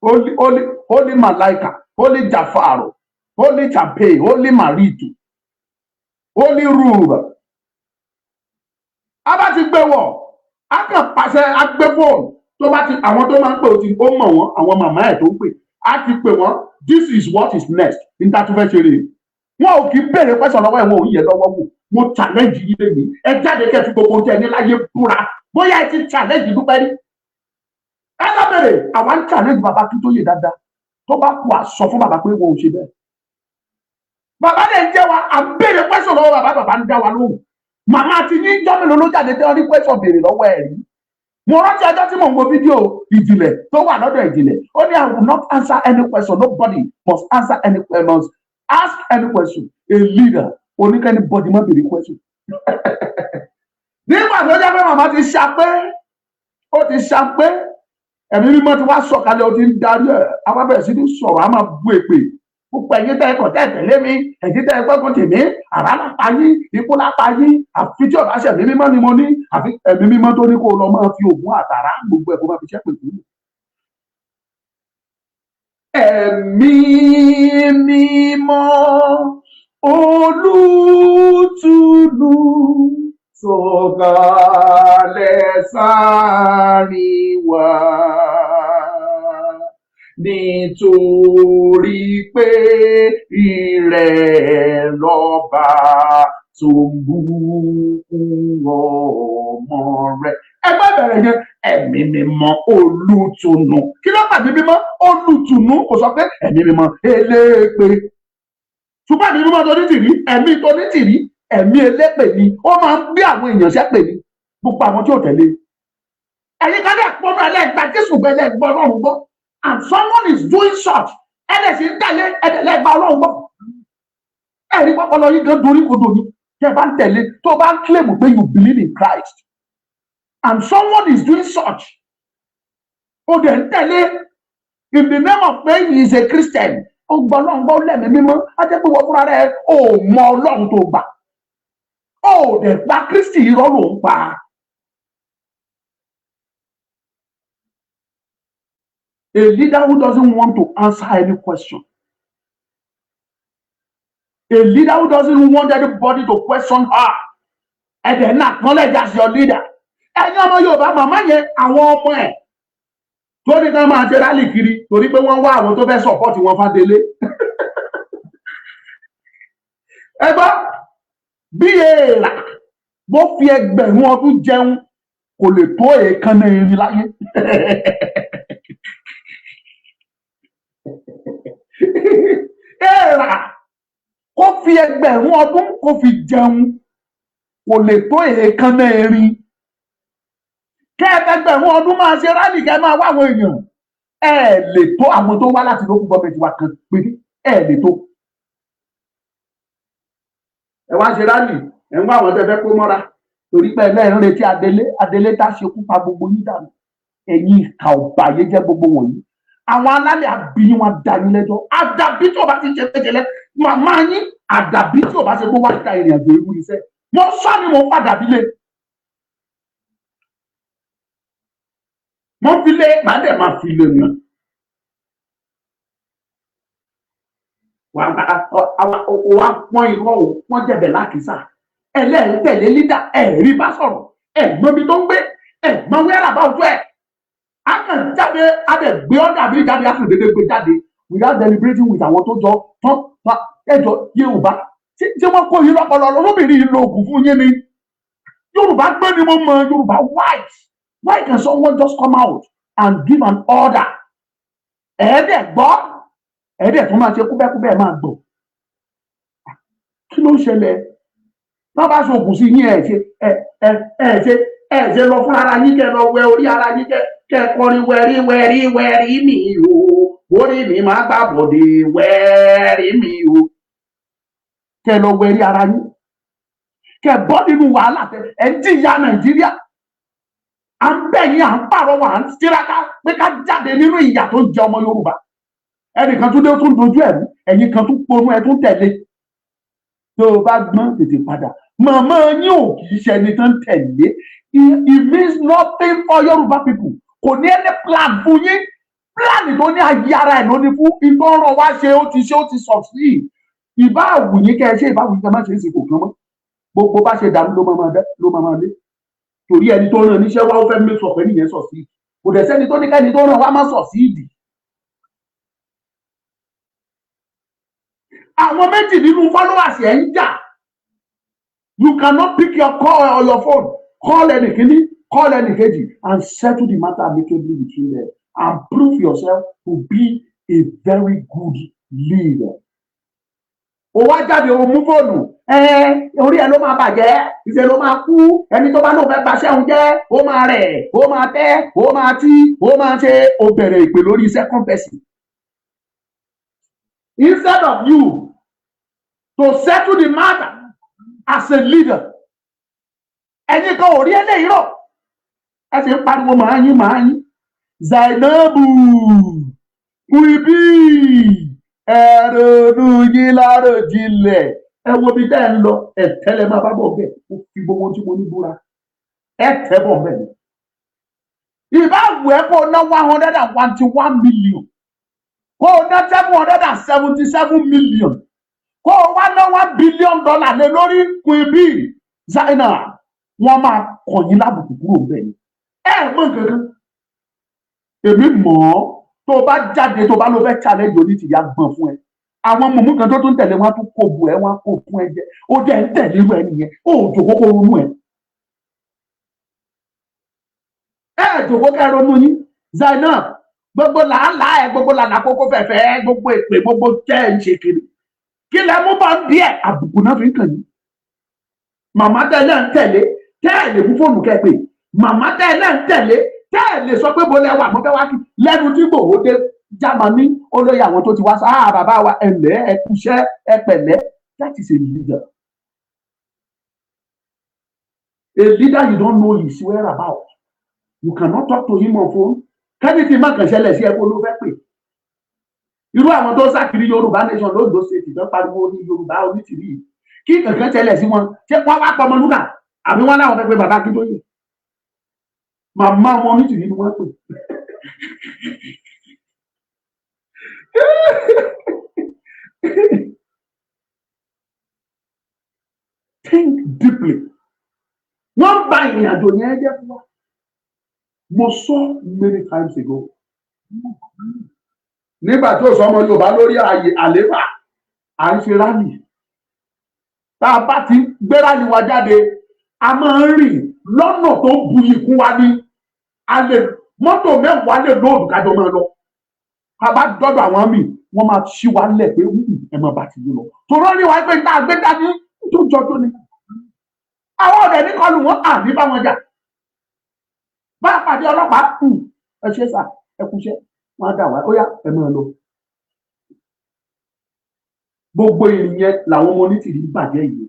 Speaker 7: Holy, holy, holy malaika, holy jafaro, holy champagne, holy maritu, holy rube. A bá ti gbé wọ̀, a kàn pàṣẹ, a gbé fóònù. Tó bá ti àwọn tó máa ń pè, ó ti ó mọ̀ wọ́n, àwọn màmá ẹ̀ tó ń pè, á ti pè wọ́n. This is what is next níta tó fẹ́ ṣe rèé. Wọn ò kì í béèrè pẹ́sàn lọ́wọ́ ẹ̀, wọn ò yẹ lọ́wọ́ wò. Mo challenge yín lèmi, ẹ jáde kẹ́ fi gbogbo ohun tí ẹ ní láyé búra bóyá ẹ ti challenge Dúpẹ́ rí. Ẹ lọ bèrè. Àwa ń challenge bàbá Akíntóyè dáadáa. Tó bá kú, àsọ fún bàbá pé wọn ò ṣe bẹ́ẹ̀. Bàbá lè jẹ́ wa, à ń béèrè pẹ́sàn lọ́wọ́ bàbá, bàbá ń dá wa lóhùn. Màmá ti ní jọ́ mélòó ló jáde tí wọ́n rí pẹ́sàn béèrè lọ́wọ́ ẹ̀ rí? Mo rántí ọjọ́ tí mò ń wo fídíò Ìjìnlẹ̀ tó wà lọ́dọ̀ Ìjìnlẹ̀. Ó ní, "I will not answer any question. Nobody must answer any must ask any question." A leader oníkẹ́ni body má béèrè question. Nígbà tó jẹ́ pé màmá ti ṣapé, ó ti ṣapé, ẹ̀mí mímọ́ ti wá sọ̀kalẹ̀, ó ti ń darí ẹ̀, àwa bẹ̀rẹ̀ sí ní sọ̀rọ̀, a máa bú èpè. Gbogbo ẹ̀yin tẹ́ ẹ kọ̀ tẹ́ ẹ tẹ̀lé mi, ẹ̀yin tẹ́ ẹ gbọ́gbọ́n tèmi, àrá lápá yín, ikú lápá yín, àfi tí ọ̀bá ṣe ẹ̀mí mímọ́ ni mo ní. Àfi ẹ̀mí mímọ́ tó ní kó lọ máa fi ògùn àtàrà gbogbo ẹ̀ kó máa fi ṣẹ́pè fún mi. Ẹ̀mí mímọ́ olùtùnú, sọ̀kalẹ̀ sáàrin wa, nítorí pé ìrẹ̀ lọ́ba tó ń bùkún ọmọ rẹ̀. Ẹgbẹ́ bẹ̀rẹ̀ yẹn, ẹ̀mí mímọ́ olùtùnú. Kí ló pàdé mímọ́ olùtùnú? Kò sọ pé ẹ̀mí mímọ́ elépè, ṣùgbọ́n ẹ̀mí mímọ́ tó ní tìrí, ẹ̀mí tó ní tìrí, ẹ̀mí elépè ni. Ó máa ń gbé àwọn èèyàn ṣépè ni, gbogbo àwọn tí ò tẹ̀lé. Ẹ̀yin kan dẹ̀ pọ́nú ẹlẹ́gbàá Jésù gbọ́, ẹlẹ́gbọ́ Ọlọ́run gbọ́, and someone is doing such, ẹ̀dẹ̀ sì ń tẹ̀lé, ẹ̀dẹ̀ lẹ́gbàá Ọlọ́run gbọ́. Ẹ̀rí pọ́pọ́lọ yín gan dorí kodò ni. Tẹ́ ẹ bá ń tẹ̀lé, tó bá ń claim pé you believe in Christ and someone is doing such, ó dẹ̀ ń tẹ̀lé in the name of pé he is a Christian, ó gbọ́ Ọlọ́run gbọ́, lẹ́mìí mímọ́, á jẹ́ pé wọ́n fúnra rẹ̀ ó mọ Ọlọ́run tó gbà, ó dẹ̀ gba Kristi, irọ́ ló ń pa. A leader who doesn't want to answer any question. A leader who doesn't want anybody to question her. And then acknowledge as your leader. Ẹ̀yin ọmọ Yorùbá, màmá yẹn, àwọn ọmọ ẹ̀ tó ní ká máa ṣe rally kiri torí pé wọ́n wá àwọn tó fẹ́ support wọn fádélé. Ẹ gbọ́ bí èèrà bó fi ẹgbẹ̀rún ọdún jẹun, kò lè tó èékánná erin láyé. Èèrà kó fi ẹgbẹ̀rún ọdún kó fi jẹun, kò lè tó èékánná erin. Kẹ́ ẹ fẹgbẹ̀rún ọdún máa ṣe rally, kẹ́ máa wá àwọn èèyàn, ẹ lè tó àwọn tó wá láti local government wa kan pé ẹ lè tó. Ẹ wá ṣe rally, ẹ ń wá àwọn tẹ́ fẹ́ kó mọ́ra torí pé ẹlẹ́rìí retí adelé, adelé tá ṣekú pa gbogbo yín dànù. Ẹ̀yin ìkà ọ̀bàyéjẹ́ gbogbo wọ̀nyí, àwọn alálẹ̀ àbí wọn dá yín lẹ́jọ́. Àdàbí tí o bá ti ṣe péjẹlẹ màmá yín, àdàbí tí o bá ṣe kó wá da ìrìn àjò irú iṣẹ́ mo sọ ni mo padà bí lé mo fi lé, màá dẹ̀ máa fi lé nà. Wà á pọ́n irọ́ o, wọ́n jẹ̀bẹ̀ lákìsà. Ẹlẹ́rìí tẹ̀lé lídà, ẹ̀rí bá sọ̀rọ̀, ẹ̀ gbọ́n tó ń gbé, ẹ̀ gbọ́n wẹ́rà bá ojú ẹ̀. A kàn jáde, a dẹ̀ gbé ọ́dà bí jáde, a kàn dédé gbé jáde without deliberating with àwọn tó jọ tán ẹjọ́ Yorùbá. Tí wọ́n kó yín lọ́pọlọ lọ́bìnrin yìí lo oògùn fún yín ni. Yorùbá gbé ni mo mọ Yorùbá wise. Why can someone just come out and give an order? Ẹ̀ẹ́dẹ̀ gbọ́, ẹ̀ẹ́dẹ̀ tún máa ṣe kúbẹ́kúbẹ́, máa gbọ́. Kí ló ń ṣẹlẹ̀? Tá bá ṣe oògùn sí yín, ẹ̀ ṣe ẹ ẹ ẹ ṣe ẹ ṣe lọ fún ara yín, kẹ́ lọ wẹ orí ara yín, kẹ́ kọrin wẹrí wẹrí wẹrí mi o, orí mi máa gbà bọ̀dé, wẹrí mi o. Kẹ́ lọ wẹrí ara yín, kẹ́ bọ́ nínú wàhálà tẹ ẹ ń jìyà Nàìjíríà. À ń bẹ̀ yín, à ń pàrọwà, à ń tiraka pé ká jáde nínú ìyà tó ń jẹ ọmọ Yorùbá. Ẹnìkan tún dé, tún dojú ẹ̀rú, ẹ̀yin kan tún ponú, ẹ tún tẹ̀lé. Tó o bá gbọ́n, tètè padà. Màmá yín ò kì í ṣe ẹni tó ń tẹ̀lé. It means nothing for Yorùbá people. Kò ní any plan fún yín. Plan tó ní ayé ara ẹ̀ ló ní fún ìtọ́rọ̀ wá ṣe. Ó ti ṣe, ó ti succeed. Ìbá àwù yín kẹ́ ẹ ṣe, ìbá àwù yín kẹ́ ẹ má ṣe é sì, kò kán mọ́. Gbogbo bá ṣe dàrú ló máa lé, torí ẹni tó rán níṣẹ́ wá, ó fẹ́ make sure pé nìyẹn succeed. Kò dẹ̀ sẹ́ni tó ní kẹ́ni tó rán wá má succeed. Àwọn méjì nínú followers ẹ̀ ń jà. You cannot pick your call or your phone, call ẹnì kíní, call ẹnì kejì and settle the matter amicably between them and prove yourself to be a very good leader. Ó wá jáde, ó mú fóònù. Ẹ orí ẹ ló máa bàjẹ́, ìṣe ló máa kú. Ẹni tó bá lóun fẹ́ baṣẹ́ òun jẹ́, ó máa rẹ̀, ó máa tẹ́, ó máa tí, ó máa ṣe. Ó bẹ̀rẹ̀ ìpè lórí second person instead of you to settle the matter as a leader. Ẹ̀yin kan ò rí eléyìí rò, ẹ sì ń pariwo màá yín, màá yín. Zainabu Muibi, ẹ ronú yín láròjinlẹ̀. Ẹ wo bí tẹ́ ẹ ń lọ. Ẹ tẹ́lẹ̀ máa bá bọ̀ bẹ́ẹ̀. Mo fi gbogbo ohun tí mo ní búra, ẹ tẹ́ bọ̀ bẹ́ẹ̀ ni. Ìbá wù ẹ́ kó o ná 121 million, kó o ná 777 million, kó o wá ná $1 billion lé lórí Queen Zainab, wọ́n máa kàn yín lábùkù kúrò bẹ́ẹ̀ ni. Ẹ mọ̀ nǹkan kan, èmi mọ̀ ọ́. Tó o bá jáde, tó o bá lọ fẹ́ challenge Onítìrí, àgbọ̀n fún ẹ. Àwọn mọ̀mú kan tó tún tẹ̀lé wọn á tún kó bu ẹ, wọn á kó fún ẹ jẹ. Ó dẹ̀ ń tẹ̀lé irú ẹ nìyẹn. Ó jòkó kó ronú ẹ. Ẹ jòkó kẹ́ ronú yín. Zainab, gbogbo làálàá ẹ, gbogbo làlà kókó fẹ̀fẹ̀, gbogbo èpè, gbogbo jẹ́ ẹ̀ ń ṣe kiri, kí lẹ mú bá ń bí ẹ? Àbùkù náà fi ń kàn yín. Màmá tẹ́lẹ̀ ń tẹ̀lé, tẹ́ ẹ̀ lè mú fóònù kẹ́ pé màmá tẹ́lẹ̀ ń tẹ̀lé, tẹ́ ẹ̀ lè sọ pé bo lẹ wà, mo fẹ́ wá kí lẹ́nu tí Ìgbòho dé Jámánì, ó lóye àwọn tó ti wá sáà. Bàbá wa, ẹ ǹlẹ́, ẹ kúṣẹ́, ẹ pẹ̀lẹ́. That is a leader. A leader you don't know his whereabout, you cannot talk to him on phone. Kẹ́ni tí má kàn ṣẹlẹ̀ sí ẹ kó ló fẹ́ pè. Irú àwọn tó sá kiri Yorùbá nation lóńdó State tó pariwo ní Yorùbá Onítìrí yìí, kí kankan ṣẹlẹ̀ sí wọn, ṣé wọ́n wá pọ̀ Ọmọlúkà àbí wọ́n láwọn fẹ́ pé bàbá Akíntóyè? Màmá wọn Onítìrí ni wọ́n pè. Think deeply. Wọ́n ba ìrìn àjò yẹn jẹ́ fún wa. Mo sọ many times ago, nígbà tí ó sọ ọmọ Yorùbá lórí ààyè àléfà, à ń ṣe rally. Tá a bá ti gbé rally wa jáde, a máa ń rìn lọ́nà tó buyì kún wa ní. A lè mọ́tò 10 lè lóòdù kájọ máa lọ. Ká bá dọ́dọ̀ àwọn míì, wọ́n máa ṣí wa lẹ̀ pé ẹ máa bá ti yín lọ." Tòró ní wa pé tá a gbé dání tó jọ tó ni. Àwọn ọ̀dẹ̀ ní kọlù wọn, à ní bá wọn jà. Bá a pàdé ọlọ́pàá, ẹ ṣe sà, ẹ kúṣẹ́, wọn á dà wá, ó yá, ẹ máa lọ. Gbogbo ìrìn yẹn làwọn ọmọ Onítìrí bàjẹ́ yìí.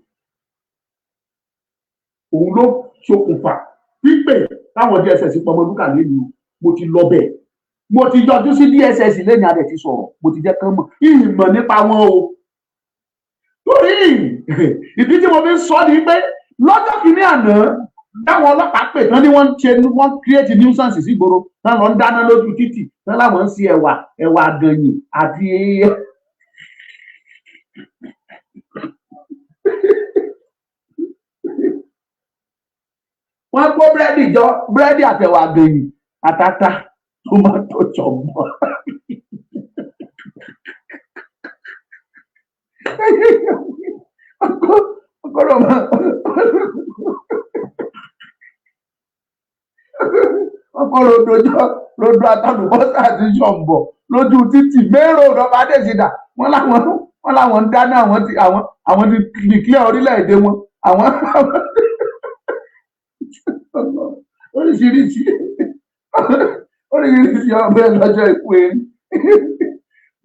Speaker 7: Òun ló ṣokùnfà pípè táwọn DSS pọmọdúkà lẹ́nu. Mo ti lọ bẹ́ẹ̀, mo ti yọjú sí DSS lẹ́yìn adẹ̀ ti sọ̀rọ̀, mo ti jẹ́ kán mọ̀ ìmọ̀ nípa wọn o. Torí ìdí tí mo fi ń sọ ni pé lọ́jọ́ kìíní àná táwọn ọlọ́pàá pè tán ní wọ́n ń ṣe, wọ́n create nuisance sígboro, tán lọ ń dáná lójú títì, tán láwọn ń ṣe ẹ̀wà, ẹ̀wà àgànyìn àti wọ́n kó búrẹ́dì jọ, búrẹ́dì àtẹ̀wà àgànyìn àtàtà tomato jọ̀bọ̀. Wọ́n kó rodo jọ, rodo àtàlùbọ́sà àti ṣọ̀mbọ̀ lójú títì mẹ́rò ọba Adésídà. Wọ́n láwọn ń dáná, àwọn ti àwọn ti declare orílẹ̀-èdè wọn, àwọn oríṣiríṣi oríṣiríṣi ọbẹ̀ lọ́jọ́ ikú erin.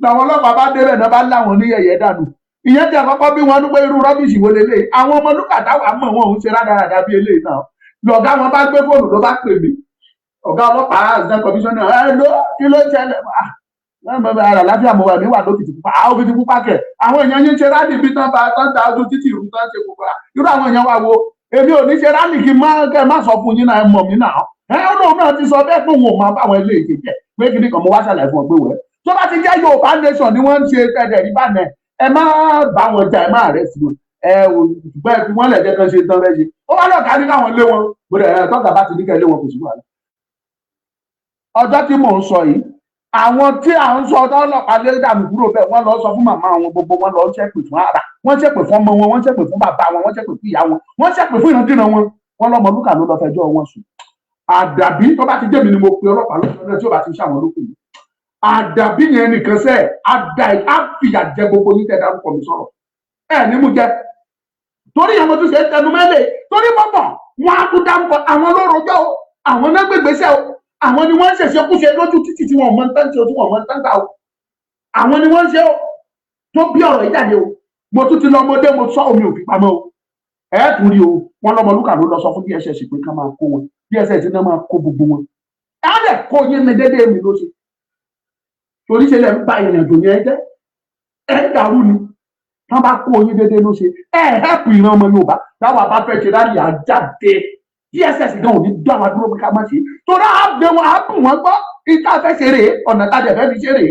Speaker 7: Làwọn ọlọ́pàá bá débẹ̀ náà bá láwọn oníyẹ̀yẹ́ dànù. Ìyẹn tí àkọ́kọ́ bí wọn dúpẹ́. Irú rubbish wo leléyìí? Àwọn ọmọ lúkà táwa mọ̀, wọn ò ń ṣe rádaràda bí eléyìí náà. Lọ̀gá wọn bá gbé fóònù, ló bá pè mí, ọ̀gá ọlọ́pàá, assistant commissioner. Ẹ ló kí ló ṣẹlẹ̀? Ara láfíà mo wà mí wà lókìtì pupa. Àwọn òkìtì pupa kẹ̀, àwọn èèyàn yín ṣe rally bí tán bá tán da ojú títì rú tán ṣe pupa. Irú àwọn èèyàn wa wo? Èmi ò ní ṣe rally kí má kẹ́ má sọ fún yín náà. Ẹ mọ̀ mí náà. Ẹ ó lóun náà ti sọ bẹ́ẹ̀ pé òun ò máa bá àwọn eléyìí ṣe jẹ́ pé kíní kan. Mo wá ṣàlàyé fún ọ pé wẹ́ tó bá ti jẹ́ Yorùbá nation ni wọ́n ń ṣe tẹ̀lé rí bànẹ́, ẹ má bá wọn jà, ẹ má arrest wọn, ẹ ò bẹ́ẹ̀ fi wọ́n lẹ̀ jẹ́ kan ṣe tán fẹ́ ṣe. Ó wá lọ́ọ̀ká ní káwọn lé wọn gbọdọ̀. Ẹ tọ́ka bá ti ní kẹ́ lé wọn, kò sí wàhálà. Ọjọ́ tí mò ń sọ yìí, àwọn tí à ń sọ ọlọ́pàá lé dànù kúrò bẹ́ẹ̀, wọ́n lọ sọ fún màmá wọn, gbogbo wọn lọ ṣépè fún ara wọ́n, ṣépè fún ọmọ wọn, wọ́n ṣépè fún bàbá wọn, wọ́n ṣépè fún ìyá wọn, wọ́n ṣépè fún ìrandíran wọn. Wọ́n lọ́mọ lúkà ló lọ fẹjọ́ wọn sùn. Àdàbí tó bá ti jẹ́ mi ni mo pe ọlọ́pàá lọ́jọ́ náà, tí ó bá ti ṣàwọn lókun yìí, àdàbí yẹn nìkan sẹ́, àdà á fìyà jẹ gbogbo yín tẹ́ dárúkọ mi sọ̀rọ̀ ẹ ní mú jẹ. Torí àwọn tó ṣe ń tẹnu mẹ́lẹ̀, torí mọ́mọ́ wọn á tún dárúkọ àwọn ló rojọ́ o, àwọn náà gbégbèsè o, àwọn ni wọ́n ń ṣẹ̀ṣẹ̀ kúṣe lójú títì tí wọ́n mọ ń tán ṣe o, tí wọ́n mọ ń tán gbà o, àwọn ni wọ́n ń ṣe o tó bí ọ̀rọ̀ yìí jáde o. Mo tún ti lọ ọmọdé, mo sọ omi òfin pamọ́ o. Ẹ tún rí o, wọn lọmọlúkà ló lọ sọ fún DSS pé ká máa kó wọn. DSS náà máa kó gbogbo wọn. Ẹ á dẹ̀ kó yín ní déédéé mi ló ṣe, torí ṣe lẹ ń ba ìrìn àjò yẹn jẹ́, ẹ ń dàrú ni. Tán bá kó yín déédéé ló ṣe, ẹ hẹ́pù ìran ọmọ Yorùbá. Táwa bá fẹ́ ṣe rally àjáde, DSS gan ò ní dá wa dúró pé ká má ṣe, torí á gbé wọn, á bù wọn gbọ́. Ìta fẹ́ ṣe rèé, ọ̀nà tá a dẹ̀ fẹ́ fi ṣe rèé,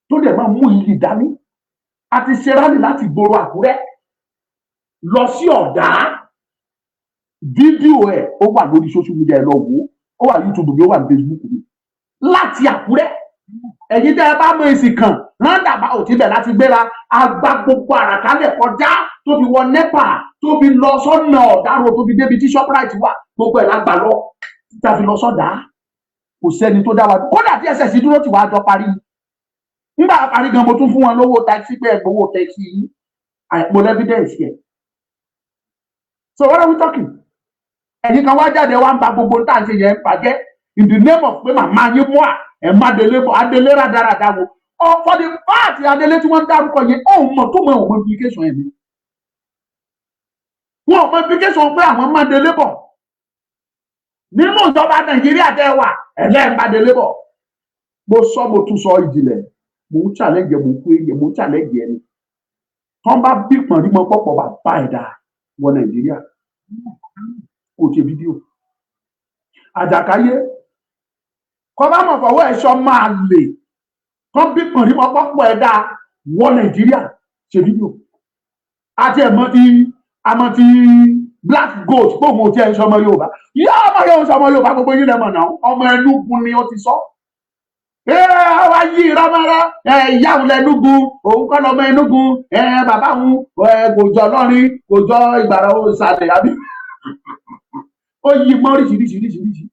Speaker 7: tó dẹ̀ máa mú iyì dání. A ti ṣe rally láti gbòòrò Àkúrẹ́ lọ sí Ọ̀dà. Fídíò ẹ̀ ó wà lórí social media, ẹ lọ wò ó. Ó wà YouTube mi, ó wà ní Facebook mi. Láti Àkúrẹ́, ẹ̀yin tẹ́ ẹ bá mọ èsì kan rándàbà ò tíbẹ̀ láti gbéra, agba gbogbo àràkálẹ̀ kọjá, tó fi wọ NEPA, tó fi lọ sọ́nà Ọ̀dàrò, tó fi débi tí Shoprite wà. Gbogbo ẹ̀ la gbà lọ tá a fi lọ sọ́dà. Kò sẹ́ni tó dá wa. Kódà DSS dúró tì wá jọ parí. Nígbà parí gan, mo tún fún wọn lówó taxi pé ẹ gbowó taxi yìí. Mo evidence yẹ. So what are we talking? Ẹ̀yin kan wá jáde, wá ń ba gbogbo tá à ń ṣe yẹn bàjẹ́ in the name of pé màmá yín mú à ẹ̀ má délé bọ̀. Adélé rádaràda wo ọ? For the fact, adélé tí wọ́n ń dárúkọ yẹn, òun mọ̀ tó mọ̀, òun mọ̀ implication ẹ̀ ní. Wọn ò mọ̀ implication pé àwọn má délé bọ̀ nínú ìjọba Nàìjíríà tẹ́ wà ẹlẹ́ẹ̀ma délé bọ̀. Mo sọ, mo tún sọ, ìjìnlẹ̀. Mo ń challenge, mo ń pé mo ń challenge ẹni tọ́n bá bí pọ̀nrí mọ́ pọ̀pọ̀ bàbá ẹ̀dá wọ Nàìjíríà kò ṣe fídíò àjàkáyé kọ́ bá mọ̀ fọwọ́ ẹ̀ṣọ́ máa lè tọ́n bí pọ̀nrí mọ́ pọ̀pọ̀ ẹ̀dá wọ Nàìjíríà ṣe fídíò. Àti ẹ̀mọ́ ti àmọ́ ti Black Goat gbóhùn òtí ẹ̀ ń sọmọ Yorùbá yá, ọmọ yóò ń sọmọ Yorùbá. Gbogbo yín lẹ́mọ̀ náà, ọmọ Ẹnugu ni ó ti sọ. Wá yí rámárá, ìyá òun lẹ́nugu, òun kọ́ lọ́mọ Ẹnugu. Bàbá òun kò jọ lọ́rin, kò jọ Ìgbàrà ìsàlẹ̀, àbí ó yí mọ́ oríṣiríṣiríṣiríṣi.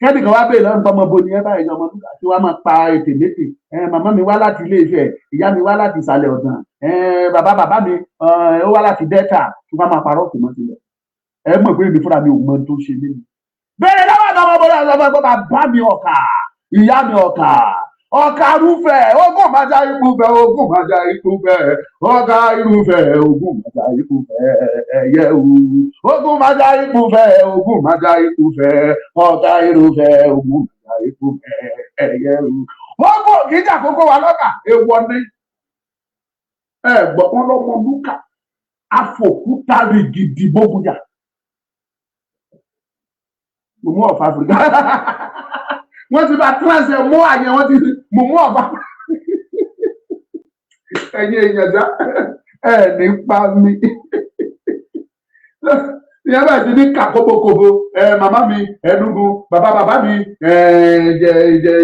Speaker 7: Kẹ́nìkan wá bèèrè lọ́nà ọmọ bo ni ẹ báyìí, ọmọ tí wàá máa pa ètè mété. Màmá mi wá láti Ilé Ifẹ̀, ìyá mi wá láti ìsàlẹ̀ Ọ̀dàn, bàbá bàbá mi ó wá láti Delta, tí wàá máa parọ́ òkè mọ́ sílẹ̀. Ẹ mọ̀ pé èmi fúnra mi ò mọ tó ṣe mí. Bẹ́ẹ̀ lọ́wọ́ ọmọ bọ́lá ọmọ ẹgbẹ́ bàbá mi ọ̀kà, ìyá mi ọ̀kà, ọ̀kà rúfẹ́ ogún máa ikú fẹ́, ogún máa ikú fẹ́, ọ̀kà irúfẹ́ ogún máa ikú fẹ́, ẹ̀yẹ òwú ogún máa ikú fẹ́, ogún máa ikú fẹ́, ọ̀kà irúfẹ́ ogún máa ikú fẹ́, ẹ̀yẹ òwú. Ogún kì í jà kókó wa lọ́kà, èèwọ̀ ni. Ẹ gbọ́ wọn lọ́mọ lúkà àfòkúta rìgìdì bógun jà. Mumu of Africa, wọ́n ti bá tíránsì mú àyẹ̀, wọ́n ti Mumu of Africa. Ẹ̀yin èèyàn já ẹ̀ ní pa mi. Ìyẹn bá ti ní kà kóbókóbó. Ẹ màmá mi Ẹnugu, bàbá bàbá mi ẹ jẹ jẹ